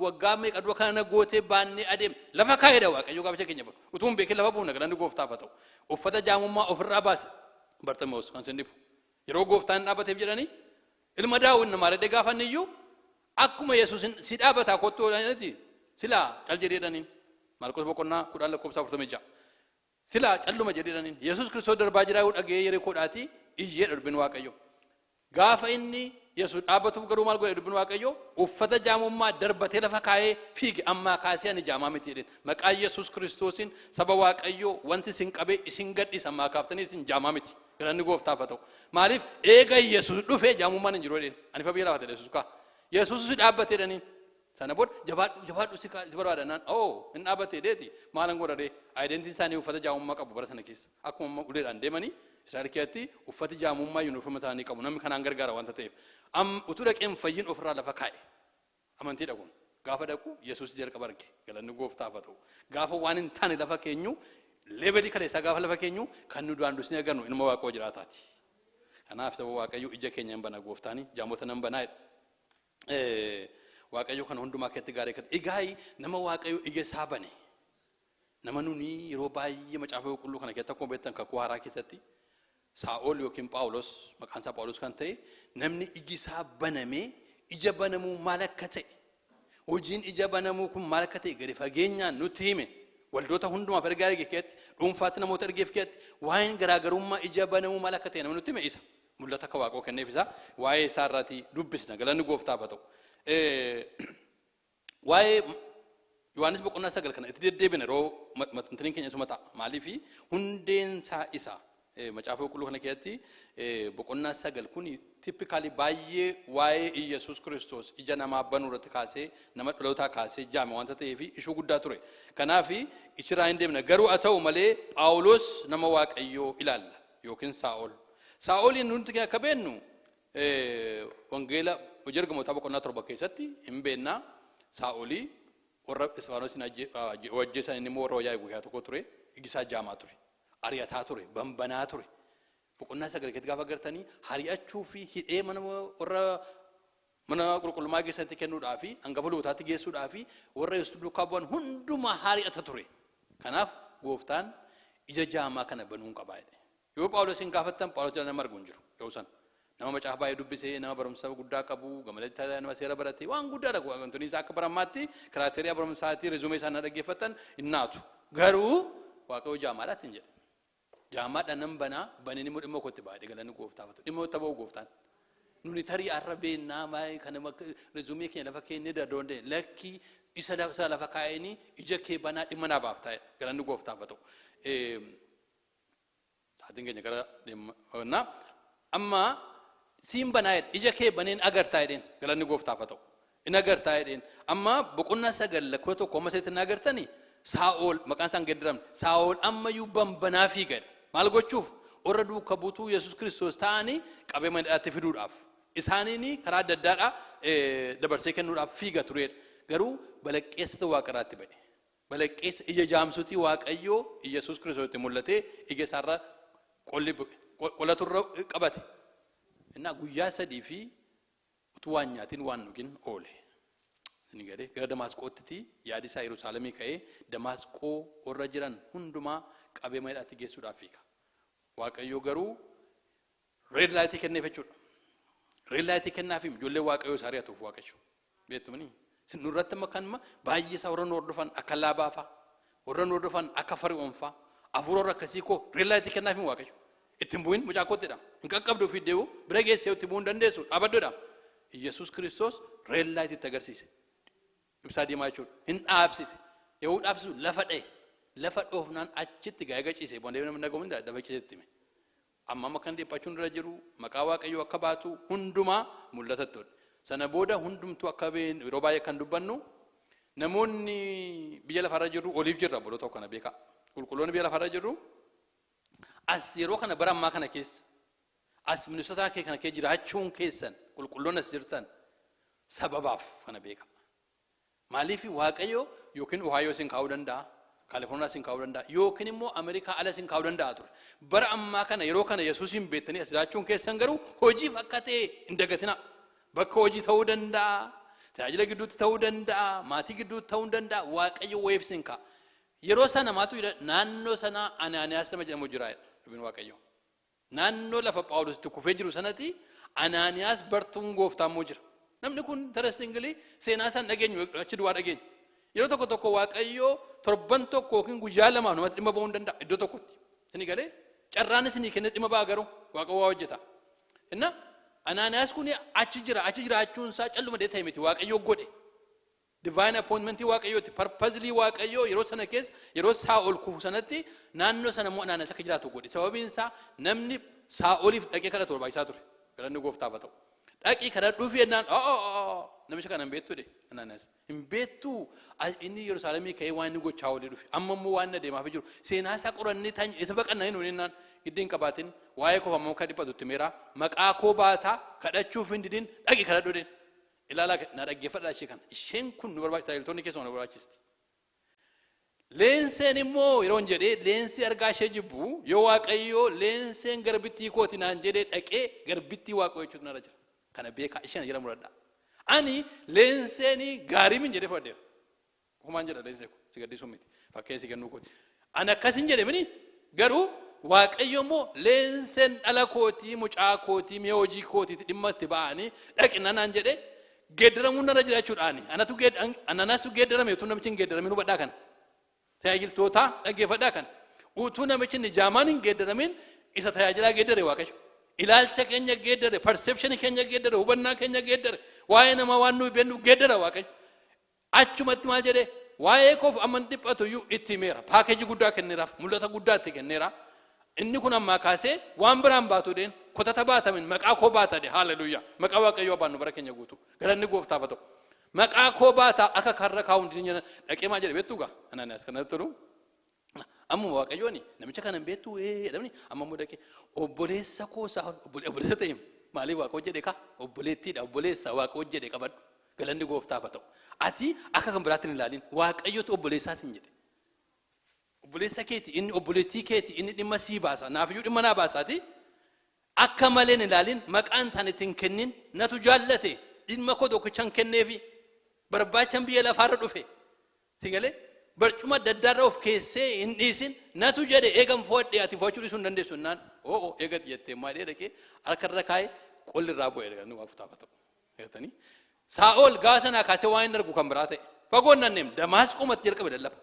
waggaa meeqa dura kana gootee baannee adeemna. Lafa kaa'eedha Waaqayyo gaafa keenya baru. Utuu hin beekin lafa buuna galanni gooftaaf haa ta'u. Uffata jaamummaa ofirraa baase Barximoos kan sin dhibu. Yeroo gooftaan dhaabateef jedhanii ilma Daawit namaa dhadhee gaafanni iyyuu akkuma Yesuus si dhaabataa kottuu jedhaniiti silaa cal jedhee jedhaniin. Maarqos boqonnaa 10 lakkoofsa 46. Silaa calluma jedhee jedhaniin. Yesuus Kiristoos darbaa jiraa yoo dhaga'ee Yerikoodhaatii iyyee dubbiin Waaqayyo. Gaafa inni Yesuus dhaabatuuf garuu maal godhe dubbiin Waaqayyo uffata jaamummaa darbatee lafa kaa'ee fiige ammaa kaasee ani jaamaa miti jedheen. Maqaa Yesuus Kiristoosiin saba Waaqayyo wanti isin qabee isin gadhiisa ammaa kaaftanii isin jaamaa miti. Galanni gooftaaf haa ta'u. Maaliif eega Yesuus dhufee jaamummaan hin jiru jedheen. Ani fa biyya lafa ta'e Yesuus kaa. Yesuus si dhaabbatee jedhaniin. Sana booda jabaadhu jabaadhu si barbaada naan oo hin dhaabbatee deeti maalan godha ree aayidentiin isaanii uffata jaamummaa qabu bara sana keessa akkuma amma uleedhaan deemanii Israa'el keessatti uffati jaamummaa yuunifoorma isaanii qabu namni kanaan gargaara wanta ta'eef am utuu dhaqeen fayyin ofirraa lafa kaa'e amantiidha kun gaafa dhaqu Yesuus jalqaba arge galanni gooftaaf haa ta'u gaafa waan hin taane lafa keenyu leebelii kaleessaa gaafa lafa keenyu kan nu duraan dursine agarnu ilma waaqoo jiraataati. Kanaaf saba Waaqayyo ija keenya hin bana gooftaani jaamota nan banaa jedha. Waaqayyo kan hundumaa keessatti gaarii akkatti egaa nama Waaqayyo ija isaa bane nama nuni yeroo baay'ee macaafa qulqulluu kana keessatti akkuma beektan kakuu haaraa keessatti Saa'ol yookiin Phaawulos maqaan isaa Phaawulos kan ta'e namni iji isaa banamee ija banamuu maal akka ta'e hojiin ija banamuu kun maal akka ta'e gadi fageenyaan nutti hime waldoota hundumaaf ergaa erge keessatti dhuunfaatti namoota ergeef keessatti waa'een garaagarummaa ija banamuu maal akka ta'e namni nutti hime isa. Mul'ata akka waaqoo kenneef isaa waa'ee isaa irraatii dubbisna galanni gooftaaf haa ta'u. Waa'ee Yohaannis boqonnaa 9 kana itti deddeebina yeroo matantaniin keenya isuma ta'a. Maaliif hundeen isaa isa macaafa qulqulluu kana keessatti boqonnaa 9 kun tippikaalii baay'ee waa'ee Iyyasuus Kiristoos ija namaa banuu irratti kaasee nama dhalootaa kaasee jaame wanta ta'eef ishuu guddaa ture. Kanaaf ichirraa hin deemna garuu haa ta'u malee Phaawulos nama Waaqayyoo ilaalla yookiin Saa'ol. Saa'oliin nuti akka beennu wangeela hojii ergamootaa boqonnaa 7 keessatti hin beennaa Saa'olii warra Isxifaaноsin ajjeesan inni immoo warra wayyaa eegu keessaa tokko ture iji isaa jaamaa ture ari'ataa ture banbanaa ture boqonnaa 9 keessatti gaafa gartanii hari'achuu fi hidhee mana warra mana qulqullummaa keessatti kennuudhaa fi hangafa lubootaatti geessuudhaa fi warra Yesuus duukaa bu'an hundumaa hari'ata ture. Kanaaf gooftaan ija jaamaa kana banuun qabaa jedhe. Yoo Phaawulosin gaafattan Phaawulos jala nama argu hin jiru yeroo sana. Nama macaafa baay'ee dubbisee nama barumsa guddaa qabu gamalatti nama seera barate waan guddaadha wantoonni isaa akka barammaatti kiraateriyaa barumsaatii rezuumee isaa na dhaggeeffattan hin naatu. Garuu Waaqayyo jaamaadhaatti hin jedhe. Jaamaadha nan banaa baneen immoo dhimma kootti baadhe galanni gooftaaf haa ta'u. Dhimma itti ba'u gooftaan. Nuni tarii har'a beennaa maayii kana rezuumee keenya lafa keenya dadoonde lakkii isa lafa kaa'anii ija kee banaa dhimma naa baaftaa galanni gooftaaf haa ta'u. Sa'aatiin keenya gara deemna. Amma siin banaa jedhe, ija kee baneen agartaa jedheen. Galanni gooftaaf haa ta'u. In agartaa jedheen. Amma boqonnaa 9 lakkoofsa 1 amma 8 hin agartanii? Saa'ol maqaan isaan geeddaramne. Saa'ol ammayyuu banbanaa fiiga. Maal gochuuf? Warra duuka buutuu Yesuus Kiristoos ta'anii qabee mana hidhaatti fiduudhaaf. Isaaniin karaa adda addaadhaa dabarsee kennuudhaaf fiiga turedha. Garuu balaqqeessatu waaqarraatti ba'e. Balaqqeessa ija jaamsutii Waaqayyoo Yesuus Kiristoositti mul'atee ija isaarra qolli qolaturra qabate. Innaa guyyaa 3 fi utuu waan nyaatiin waan dhugin oole. Inni galee gara Damaasqootti yaadi isaa Yerusaalemii ka'ee Damaasqoo warra jiran hundumaa qabee mana hidhaatti geessuudhaaf fiiga. Waaqayyo garuu red light kenneef jechuudha. Red light kennaaf ijoollee Waaqayyoo isaa ari'atuuf Waaqayyo. Beektumni nurratti amma kanuma baay'ee isaa warra nu hordofan akka Laabaa fa'a, warra nu hordofan akka Fari'oon fa'a, hafuura warra akkasii koo red light kennaaf Waaqayyo. Ittiin bu'in mucaa koottidha. Hin qaqqabdu fi dee'u bira geessee itti bu'uu hin dandeessu, dhaabaddoodha. Yesuus Kiristoos red light itti agarsiise. Ibsaa diimaa jechuudha. Hin dhaabsise. Yeroo dhaabsisu lafa dha'e. Lafa dhoofnaan achitti gaa'ee gaciise. Bondee namni dhagahu hundaa lafa ciisetti hime. Amma amma kan dhiphachuun irra jiru maqaa Waaqayyoo akka baatu hundumaa mul'atatti tole. Sana booda hundumtuu akka yeroo baay'ee kan dubbannu, namoonni biyya lafarra jirru oliif jirra, obboloota tokko kana beekaa. Qulqulloonni biyya lafarra jirru as yeroo kana bara ammaa kana keessa as ministoota kee kana kee jiraachuun keessan, qulqulloonni as jirtan, sababaaf kana beekaa. Maaliif? Waaqayyo yookiin Ohaayoo isin kaa'uu danda'a, Kaalifoorniyaa isin kaa'uu danda'a, yookiin immoo Ameerikaa ala isin kaa'uu danda'a ture. Bara ammaa kana yeroo kana Yesuusin beektanii as jiraachuun keessan garuu hojiif akka ta'e hin dagatina. Bakka hojii ta'uu danda'a, tajaajila gidduutti ta'uu danda'a, maatii gidduutti ta'uu danda'a, Waaqayyo wayiif isin kaa'a. Yeroo sana maatu jira? Naannoo sana Anaaniyaas nama jedhamu jira, dubbiin Waaqayyo. Naannoo lafa Phaawulos itti kufee jiru sanatti Anaaniyaas bartuun gooftaa immoo jira. Namni kun interestingly seenaa isaan dhageenyu achi duwwaa dhageenya. Yeroo tokko tokko Waaqayyo torban tokko yookiin guyyaa lamaaf namatti dhimma ba'uu hin danda'a iddoo tokkotti. Isin galee carraan isinii kennee dhimma ba'a, garuu Waaqa waa hojjeta. Inna Anaaniyaas kun achi jira. Achi jiraachuun isaa calluma ta'e miti, Waaqayyo godhe. Divine appointmentii Waaqayyooti. Purposely Waaqayyoo yeroo sana keessa, yeroo Saa'ol kufu sanatti, naannoo sana immoo Anaaniyaas akka jiraatu godhe. Sababiin isaa namni Saa'oliif dhaqee kadhatu barbaachisaa ture. Galanni gooftaaf haa ta'u. Dhaqii kadhadhuufi jennaan, "Namicha kana hin beektu," jedhe Anaaniyaas. "Hin beektu, inni Yerusaalemii ka'ee waan inni gochaa olii dhufe. Amma immoo waan inni adeemaaf jiru. Seenaa isaa qorannee isa baqannaa hin jennaan giddiin qabaatin waa'ee koo ammoo akka dhiphatu itti meera. Maqaa koo baataa kadhachuuf hin didin, dhaqi kadhadhu," jedheen. Ilaalaa, na dhaggeeffadhaa ishee kana. Isheen kun nu barbaachisa. Tajaajiltoonni keessumaa nu barbaachisti. Leenseen immoo yeroo hin jedhee leensii argaa ishee jibbu, yoo Waaqayyoo leenseen garbittii kooti naan jedhee dhaqee garbittii Waaqayyoo jechuutu narra jira. Kana beekaa, isheen jala muradhaa. Ani leenseen gaarii min jedhee fudhadheera. Ofumaan jedha, leensee ko si gaddisuu miti. Fakkeenya si kennuu kooti. Ani akkasin jedhe mini, garuu Waaqayyo immoo leenseen dhala kootii, mucaa kootii, mi'a hojii kootiitti dhimma itti ba'anii dhaqina naan jedhee geeddaramuun narra jira jechuudhaani. Anatu ananaatu geeddarame utuu namichi hin geeddaramin, hubadhaa kana. Tajaajiltootaa dhaggeeffadhaa kana. Utuu namichi inni jaamaan hin geeddaramin isa tajaajilaa geeddare Waaqayyo. Ilaalcha keenya geeddare, perception keenya geeddare, hubannaa keenya geeddare, waa'ee namaa waan nuyi beeknu geeddara Waaqayyo. Achumatti maal jedhee? Waa'ee koof amma hin dhiphatu iyyuu itti himeera. Package guddaa kenneeraaf, mul'ata guddaa itti kenneera. Inni kun ammaa kaasee waan biraan baatu dheen kotata baatamin maqaa koo baata dhe. Haaleluyyaa. Maqaa Waaqayyoo baannu bara keenya guutuu. Galanni gooftaaf haa ta'u. Maqaa koo baata akka karra kaa'u hin jedhan. Dhaqee maal jedhe beektuu gaa? Anaaniyaas kanatti tolu. Ammuma Waaqayyooni namicha kana hin beektuu ee jedhamni, amma immoo dhaqee obboleessa koo isaa obboleessa ta'e maaliif Waaqa hojjedhe kaa obboleettiidha, obboleessa Waaqa hojjedhe qabadhu. Galanni gooftaaf haa ta'u. Ati akka kan biraatti hin ilaalin, Waaqayyotu obboleessaa sin jedhe. Obboleessa keeti inni, obboleettii keeti inni, dhimma sii baasa, naafiyyuu dhimma naa baasaati. Akka malee hin ilaalin, maqaan isaan ittiin kennin, natu jaallate, dhimma koo tokkichan kenneefi barbaachan biyya lafaarra dhufe. Si galee barcuma adda addaarra of keessee hin dhiisin, natu jedhe, eegan fo'adhe ati fo'achuu dhiisuu hin dandeessu jennaan, "Oo, eegati," jettee maal dhaqee harka irra kaa'ee qolli irraa bu'e. Inni Waaqtaaf haa ta'u. Jettanii Saa'ol gaafa sanaa kaasee waan hin argu kan biraa ta'e. Fagoon nanneem Damaasqoomatti jalqabe lallaba.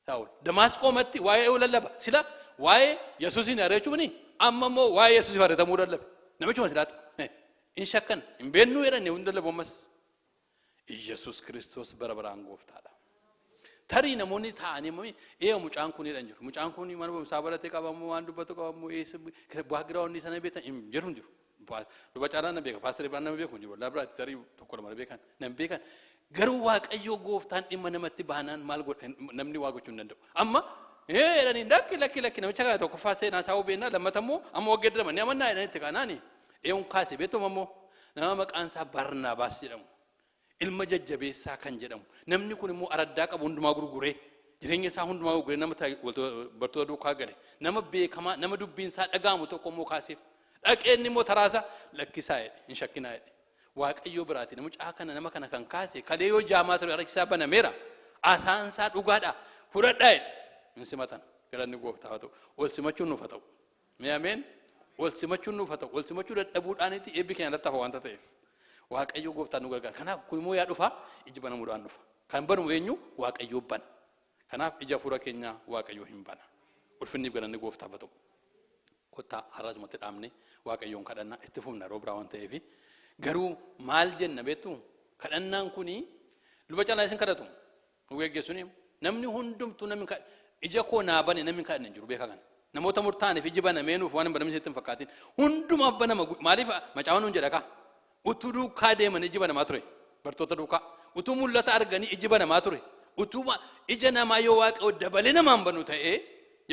Saa'ol Damaasqoomatti waa'ee lallaba. Sila waa'ee Yesuusiin ari'achuuni, amma immoo waa'ee Yesuusiif ari'atamuu lallabe. Namichuma silaatu hin shakkan, hin beennuu jedhan, hin lallabu ammas. Yesuus Kiristoos bara baraan gooftaadha. Tarii namoonni taa'anii immoo ee mucaan kun jedhan jiru. Mucaan kun mana barumsaa baratee qabamu, waan dubbatu qabamu, eessa background sana beektan hin jiru hin jiru. Luba caalaa na beeka, paasterii biraan nama beeku hin jiru. Wallaa biraatti tarii tokko lama beekan, nan beekan. Garuu Waaqayyoo gooftaan dhimma namatti baanaan maal godha, namni waa gochuu hin danda'u. Amma ee jedhanii, lakki lakki lakki, namicha kana tokkoffaa seenaa isaa hubeennaa, lammata immoo amma waggaa dirama ni amannaa jedhanii itti kaanaani. Eeyoon kaase beektu ammoo nama maqaan isaa Barnaabaas jedhamu. Ilma jajjabeessaa kan jedhamu. Namni kun immoo araddaa qabu hundumaa gurguree, jireenya isaa hundumaa gurguree nama bartoota duukaa gale. Nama beekamaa, nama dubbiin isaa dhaga'amu tokko immoo kaaseef. Dhaqeen immoo taraasa lakkisaa jedhe, hin shakkinaa jedhe. Waaqayyoo biraati mucaa kana, nama kana kan kaase, kalee yoo jaamaa ture harki isaa banameera. Asaan isaa dhugaadha. Fudhadhaa jedhe. Hin simatan. Galanni gooftaa haa ta'u. Ol simachuun nuuf haa ta'u. Mee ameen. Ol simachuun nuuf haa ta'u. Ol simachuu dadhabuudhaanitti eebbi keenya irratti hafa waanta ta'eef. Waaqayyo gooftaan nu gargaara. Kanaaf kun immoo yaa dhufa, iji banamuudhaan dhufa. Kan banu eenyu? Waaqayyo bana. Kanaaf ija hafuura keenyaa Waaqayyo hin bana. Ulfinniif galanni gooftaaf haa ta'u. Kottaa har'asumatti dhaabne Waaqayyoon kadhanna, itti fufna yeroo biraa waan ta'eef. Garuu maal jenna beektu? Kadhannaan kuni luba caalaa isin kadhatu. Nu geggeessuni namni hundumtuu, namni ija koo naa bane namni kadhanne hin jiru, beekaa kana. Namoota murtaa'aniif iji banamee nuuf waan hin banamin sitti hin fakkaatin. Hundumaaf banama, maaliif macaafa nuun jedha kaa. Utuu duukaa deeman iji banamaa ture. Bartoota duukaa. Utuu mul'ata arganii iji banamaa ture. Utuu ija namaa yoo Waaqayyo dabalee namaan banu ta'ee,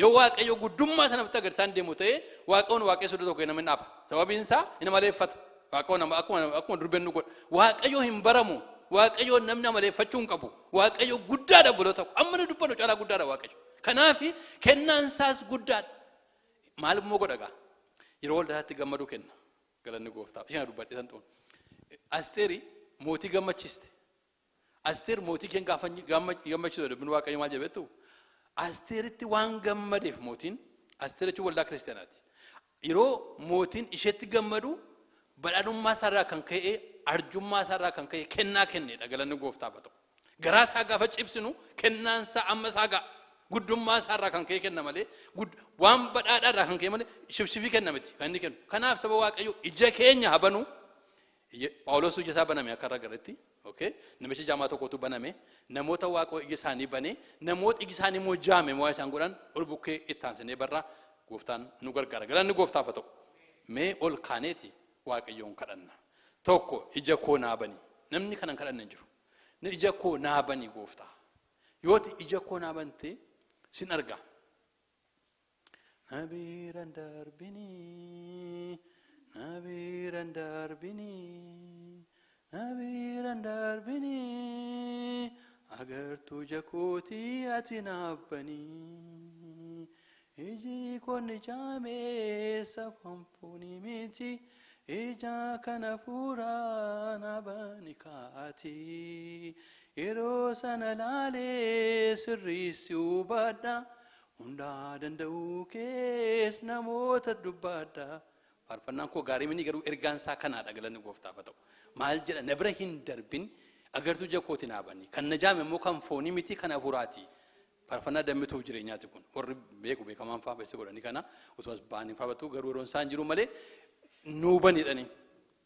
yoo Waaqayyo guddummaa sanatti agarsiisaan deemu ta'ee, Waaqayyoon waaqessu iddoo tokko namni dhaaba. Sababiin isaa inni maleeffata. Waaqayyo nama akkuma durbeen nu godha. Waaqayyo hin baramu. Waaqayyo namni amaleeffachuu hin qabu. Waaqayyo guddaadha, obboloota koo. Amma nu dubbannu caalaa guddaadha Waaqayyo. Kanaaf kennaan isaas guddaadha. Maal immoo godha gaa? Yeroo waldaatti gammaduu kenna. Galanni gooftaaf. Isheen dubbadhe san xuun. Asteeri mootii gammachiiste. Asteer mootii keen gaafa gammachiisu dubbiin Waaqayyo maal jedhe beektu? Asteeritti waan gammadeef mootiin, Asteer jechuun waldaa kiristaanaati. Yeroo mootiin isheetti gammadu badhaadhummaa isaarraa kan ka'e, arjummaa isaarraa kan ka'e kennaa kennedha, galanni gooftaaf haa ta'u. Garaa isaa gaafa cibsinu kennaan isaa amma isaa ga'a. Guddummaa isaarraa kan ka'e kenna malee, waan badhaadhaarraa kan ka'e malee shifshifii kenna miti kan inni kennu. Kanaaf saba Waaqayyo, ija keenya habanu. Phaawulos ija isaa baname akka irra garetti. Okay? Namichi jaamaa tokkotu baname. Namoota Waaqayyo ija isaanii bane, namoota iji isaanii immoo jaame waa isaan godhan ol bukkee itti aansinee barra, gooftaan nu gargaara. Galanni gooftaaf haa ta'u. Mee ol kaaneeti Waaqayyoon kadhanna. Tokko, ija koo naa bani. Namni kana hin kadhanne hin jiru. Ija koo naa bani gooftaa. Yooti ija koo naa bante sin arga. Na biiraan darbinii, na biiraan darbinii, na biiraan darbinii, agartuu ija kootii ati naaf banii. Iji koo ni jaamee safanfuuni miti, ija kana fuuraa na bani kaati. Yeroo sana laalee sirriitti hubadha. Hundaa danda'uu kees namoota dubbadha. Faarfannaan koo gaarii mini, garuu ergaan isaa kanaadha, galanni gooftaaf haa ta'u. Maal jedha? Na bira hin darbin, agartuu ija kooti naa bani. Kan na jaame immoo kan foonii miti, kan hafuuraati. Faarfannaa dammituuf jireenyaati kun. Warri beeku beekamaan faa beessa godhanii kana utuu as ba'anii faarfatu, garuu yeroon isaan jiru malee nuu banidhani.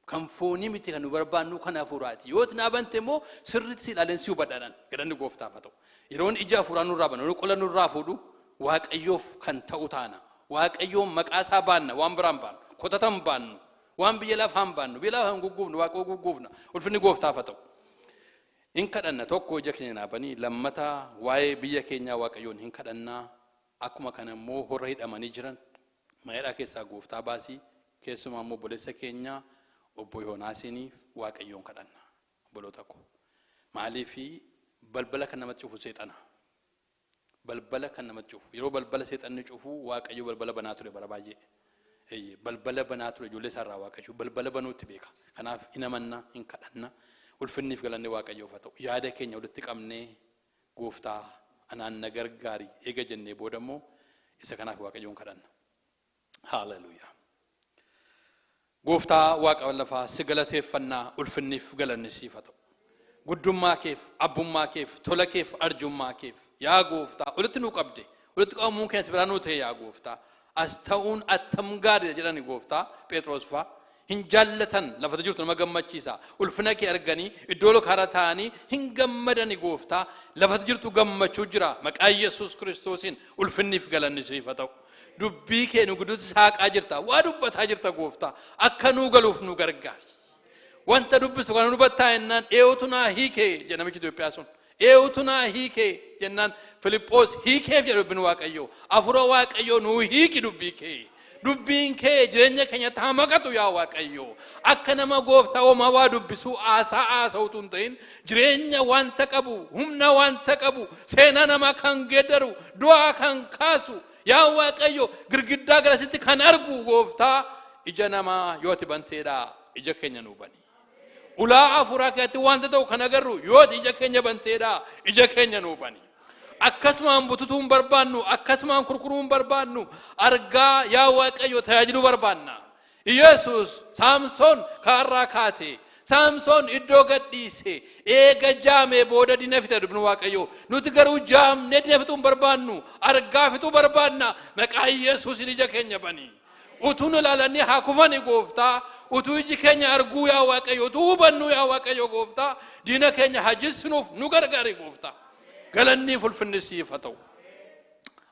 Kan foonii miti kan nu barbaannu, kan hafuuraati. Yoo naa bante immoo sirriitti si ilaaleen si hubadhaadhaan, galanni gooftaaf haa ta'u. Yeroon ija hafuuraa nurraa banu, nu qola nurraa fuudhu, Waaqayyoof kan ta'u taana. Waaqayyoon maqaa isaa baanna, waan biraan baannu. Kotatan baannu. Waan biyya lafaa hin baannu. Biyya lafaa hin gugguufnu, Waaqayyoo gugguufna. Ulfinni gooftaaf haa ta'u. Hin kadhanna, tokko ija keenya naa banii, lammata waa'ee biyya keenyaa Waaqayyoon hin kadhannaa. Akkuma kana immoo warra hidhamanii jiran mana keessaa gooftaa baasii, keessumaa immoo obboleessa keenya obbo Yoonaasiniif Waaqayyoon kadhanna. Obboloota koo. Maaliifi balbala kan namatti cufu seexana. Balbala kan namatti cufu. Yeroo balbala seexanni cufu Waaqayyo balbala banaa ture bara baay'ee. Eeyyee, balbala banaa ture ijoollee isaarraa Waaqayyo balbala banuutti beeka. Kanaaf hin amanna, hin kadhanna. Ulfinniif galanni Waaqayyoof haa ta'u. Yaada keenya walitti qabnee gooftaa anaan na gargaari eega jennee booda immoo isa kanaaf Waaqayyoon kadhanna. Haaleluyyaa. Gooftaa Waaqa lafaa, si galateeffannaa, ulfinniif galanni siif haa ta'u. Guddummaa keef, abbummaa keef, tola keef, arjummaa keef, yaa gooftaa, walitti nu qabde, walitti qabamuun keenya si biraa nuu ta'e, yaa gooftaa. As ta'uun attam gaariidha jedhani gooftaa Phexros fa'a. Hin jaallatan lafa jirtu nama gammachiisa. Ulfina kee arganii iddoo karaa taa'anii hin gammadani gooftaa. Lafa jirtu gammachuu jira. Maqaa Yesuus Kiristoosiin ulfinniif galanni siif haa ta'u. Dubbii kee nu gidduutti saaqaa jirta. Waa dubbataa jirta gooftaa. Akka nuu galuuf nu gargaari. Wanta dubbisu kana nu hubattaa jennaan eenyutu naa hiikee jedha namichi Itoophiyaa sun. Eenyutu naa hiikee jennaan Filiphos hiikeef jedha dubbiin Waaqayyoo. Hafuura Waaqayyoo nuu hiiki dubbii kee. Dubbiin kee jireenya keenyatti haa maqatu yaa Waaqayyoo. Akka nama gooftaa homaa waa dubbisuu haasaa haasa'utu hin ta'in jireenya wanta qabu, humna wanta qabu, seenaa namaa kan geeddaru, du'aa kan kaasu, yaa Waaqayyo girgiddaa garasitti kan argu gooftaa ija namaa yoo ati banteedha ija keenya nuu bani. Ulaa hafuuraa keessatti wanta ta'u kan agarru yoo ati ija keenya banteedha ija keenya nuu bani. Akkasumaan bututuu hin barbaannu, akkasumaan kurkuruu hin barbaannu, argaa yaa Waaqayyo tajaajiluu barbaanna. Yesus Saamsoon kaarraa kaate, Saamsoon iddoo gadhiise, eega jaamee booda diina fixe dubbiin Waaqayyo. Nuti garuu jaamnee diina fixuu hin barbaannu, argaa fixuu barbaanna. Maqaa Yesuusin ija keenya bani. Utuu nu ilaalanii haa kufani gooftaa, utuu iji keenya arguu yaa Waaqayyo, utuu hubannuu yaa Waaqayyo gooftaa, diina keenya haa jissinuuf nu gargaari gooftaa. Galanni ulfinni siif haa ta'u.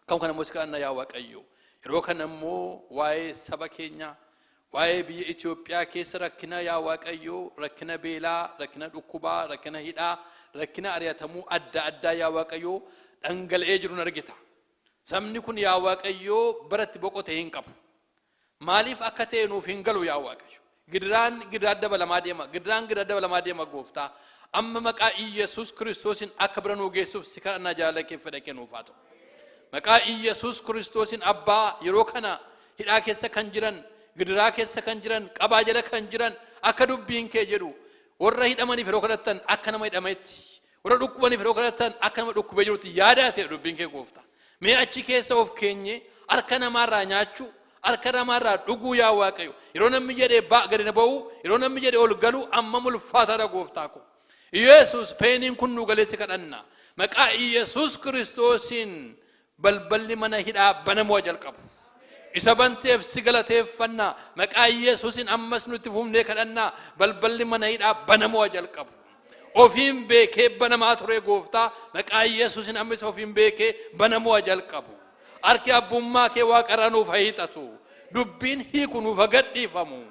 Akkam kana immoo si kadhanna yaa Waaqayyo. Yeroo kana immoo waa'ee saba keenyaa, waa'ee biyya Itoophiyaa keessa rakkina yaa Waaqayyo, rakkina beelaa, rakkina dhukkubaa, rakkina hidhaa, rakkina ari'atamuu adda addaa yaa Waaqayyo dhangala'ee jiru argita. Sabni kun yaa Waaqayyo baratti boqote hin qabu. Maaliif akka ta'e nuuf hin galu yaa Waaqayyo. Gidiraan gidiraa dabalamaa deema. Gidiraan gidiraa dabalamaa deema gooftaa. Amma maqaa Iyyasuus Kiristoosiin akka bira nuu geessuuf si kadhannaa jaalala kee fedha kee nuuf haa ta'u. Maqaa Iyyasuus Kiristoosiin abbaa yeroo kana hidhaa keessa kan jiran, gidiraa keessa kan jiran, qabaa jala kan jiran akka dubbiin kee jedhu warra hidhamaniif yeroo kadhattan akka nama hidhametti, warra dhukkubaniif yeroo kadhattan akka nama dhukkubee jirutti yaadaa ta'e dubbiin kee gooftaa. Mee achi keessa of keenye harka namaarraa nyaachuu, harka namaarraa dhuguu yaa Waaqayyo. Yeroo namni jedhee gadi na ba'u, yeroo namni jedhee ol galu ammam ulfaataadha gooftaa ko. Yesuus peeniin kun nu galeessi kadhanna. Maqaa Yesuus Kiristoosiin balballi mana hidhaa banamuu jalqabu. Isa banteef si galateeffannaa. Maqaa Yesuusiin ammas nutti fufnee kadhannaa. Balballi mana hidhaa banamuu jalqabu. Ofiin beekee banamaa ture gooftaa. Maqaa Yesuusiin ammas ofiin beekee banamuu jalqabu. Harki abbummaa kee waaqarraa nuuf haa hiixatu. Dubbiin hiiku nuuf haa gadhiifamu.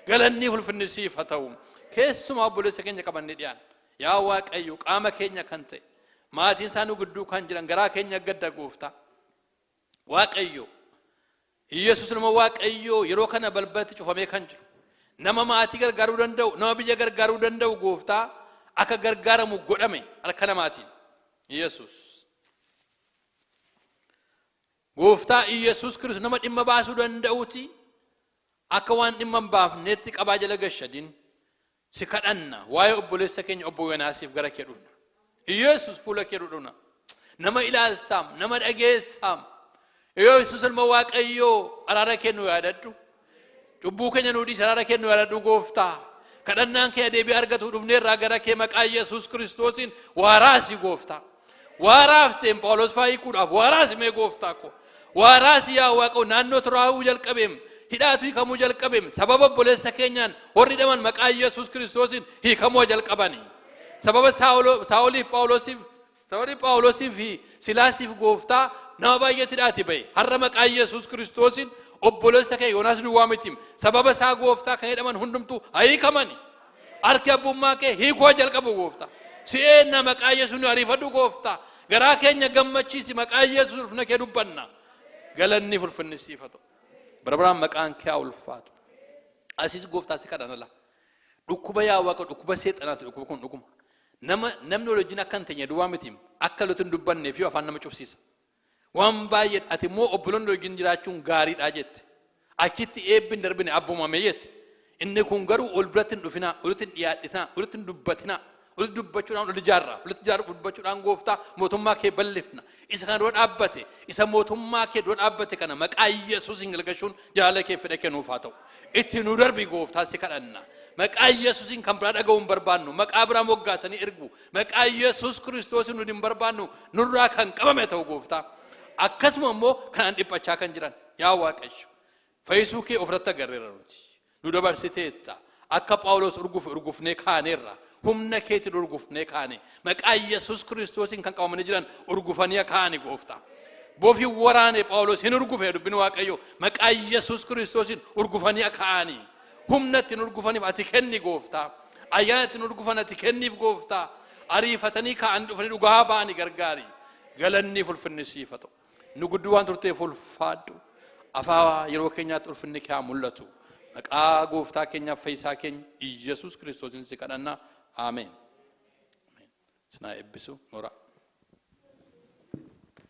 Galanni ulfinni siif haa ta'u. Keessumaa obboleessa keenya qabannee dhiyaan. Yaa Waaqayyo qaama keenya kan ta'e maatiin isaa nu gidduu kan jiran garaa keenya gadda gooftaa. Waaqayyo Yesuus nama Waaqayyo yeroo kana balbalatti cufamee kan jiru nama maatii gargaaruu danda'u, nama biyya gargaaruu danda'u gooftaa akka gargaaramu godhame harka namaatiin. Yesuus gooftaa Yesuus Kiristoos nama dhimma baasuu danda'uuti akka waan dhimma hin baafneetti qabaa jala gashadin si kadhanna. Waa'ee obboleessa keenya obbo Yonaasiif gara kee dhufna. Yesuus fuula kee dhufna. Nama ilaaltaam, nama dhageessaam. Yesuus ilma Waaqayyoo araara kee nu yaadadhu. Cubbuu keenya nu dhiisi, araara kee nu yaadadhu gooftaa. Kadhannaan keenya deebii argatu dhufneerraa gara kee maqaa Yesuus Kiristoosiin waaraasi gooftaa. Waaraafteen Phaawulos faa hiikuudhaaf waaraasi mee gooftaa ko. Waaraasi yaa Waaqayyo naannoo turaa'uu jalqabeem, hidhaatu hiikamuu jalqabeem, sababa obboleessa keenyaan warri hidhaman maqaa Yesuus Kiristoosiin hiikamuu jalqabani. Sababa Saa'oliif Phaawulosiif Saa'oliif Phaawulosiif fi Silaasiif gooftaa nama baay'eetu hidhaati ba'e. Har'a maqaa Yesuus Kiristoosiin obboleessa keenya Yoonaas duwwaa miti. Sababa isaa gooftaa kan hidhaman hundumtuu haa hiikamani. Harki abbummaa kee hiikuu jalqabu gooftaa. Si'eenna maqaa Yesuus nu ariifadhu gooftaa. Garaa keenya gammachiisi maqaa Yesuus ulfina kee dubbanna. Galanni ulfinni siif haa ta'u. Bara baraan maqaan kee haa ulfaatu. Asis gooftaa si kadhana la. Dhukkuba yaa Waaqa dhukkuba seexanaati dhukkuba kun dhuguma. Nama namni wal wajjin akka hin teenye duwwaa miti akka lolatti hin dubbannee fi afaan nama cufsiisa. Waan baay'ee ati immoo obboloonni wajjin jiraachuun gaariidha jette. Achitti eebbi hin darbine abboomame jette. Inni kun garuu ol biratti hin dhufinaa, walitti hin dhiyaadhinaa, walitti hin dubbatinaa, walitti dubbachuudhaan ol ijaarra, walitti dubbachuudhaan gooftaa mootummaa kee bal'ifna. Isa kana dura dhaabbate, isa mootummaa kee dura dhaabbate kana maqaa Yesuusiin galgashuun jaalala kee fedha kennuuf haa ta'u. Itti nu darbi gooftaa si kadhanna. Maqaa Yesuusiin kan biraa dhaga'uu hin barbaannu, maqaa biraa moggaasanii ergu, maqaa Yesuus Kiristoosiin nu hin barbaannu, nurraa kan qabame ta'u gooftaa. Akkasuma immoo kanaan dhiphachaa kan jiran yaa Waaqayyo. Fayyisuu kee ofirratti agarreera nuti. Nu dabarsiteetta. Akka Phaawulos urgufe urgufnee kaaneerra. Humna keetiin urgufnee kaane. Maqaa Yesuus Kiristoosiin kan qabamanii jiran urgufanii kaani, Gooftaa. Bofi waraane Phaawulos hin urgufe, dubbiin Waaqayyo. Maqaa Yesuus Kiristoosiin urgufanii kaani. Humna ittiin urgufaniif ati kenni, Gooftaa. Ayyaana ittiin urgufan ati kenniif, Gooftaa. Ariifatanii ka'anii dhufanii dhugaa ba'anii gargaari. Galanni ulfinni siif haa ta'u. Nu gudduu waan turteef ulfaadhu. Afaa yeroo keenyaatti ulfinni kee haa mul'atu. Maqaa Gooftaa keenyaaf Fayyisaa keenya Iyyasuus Kiristoosiin si kadhanna. Ameen. Sinaa eebbisu nora.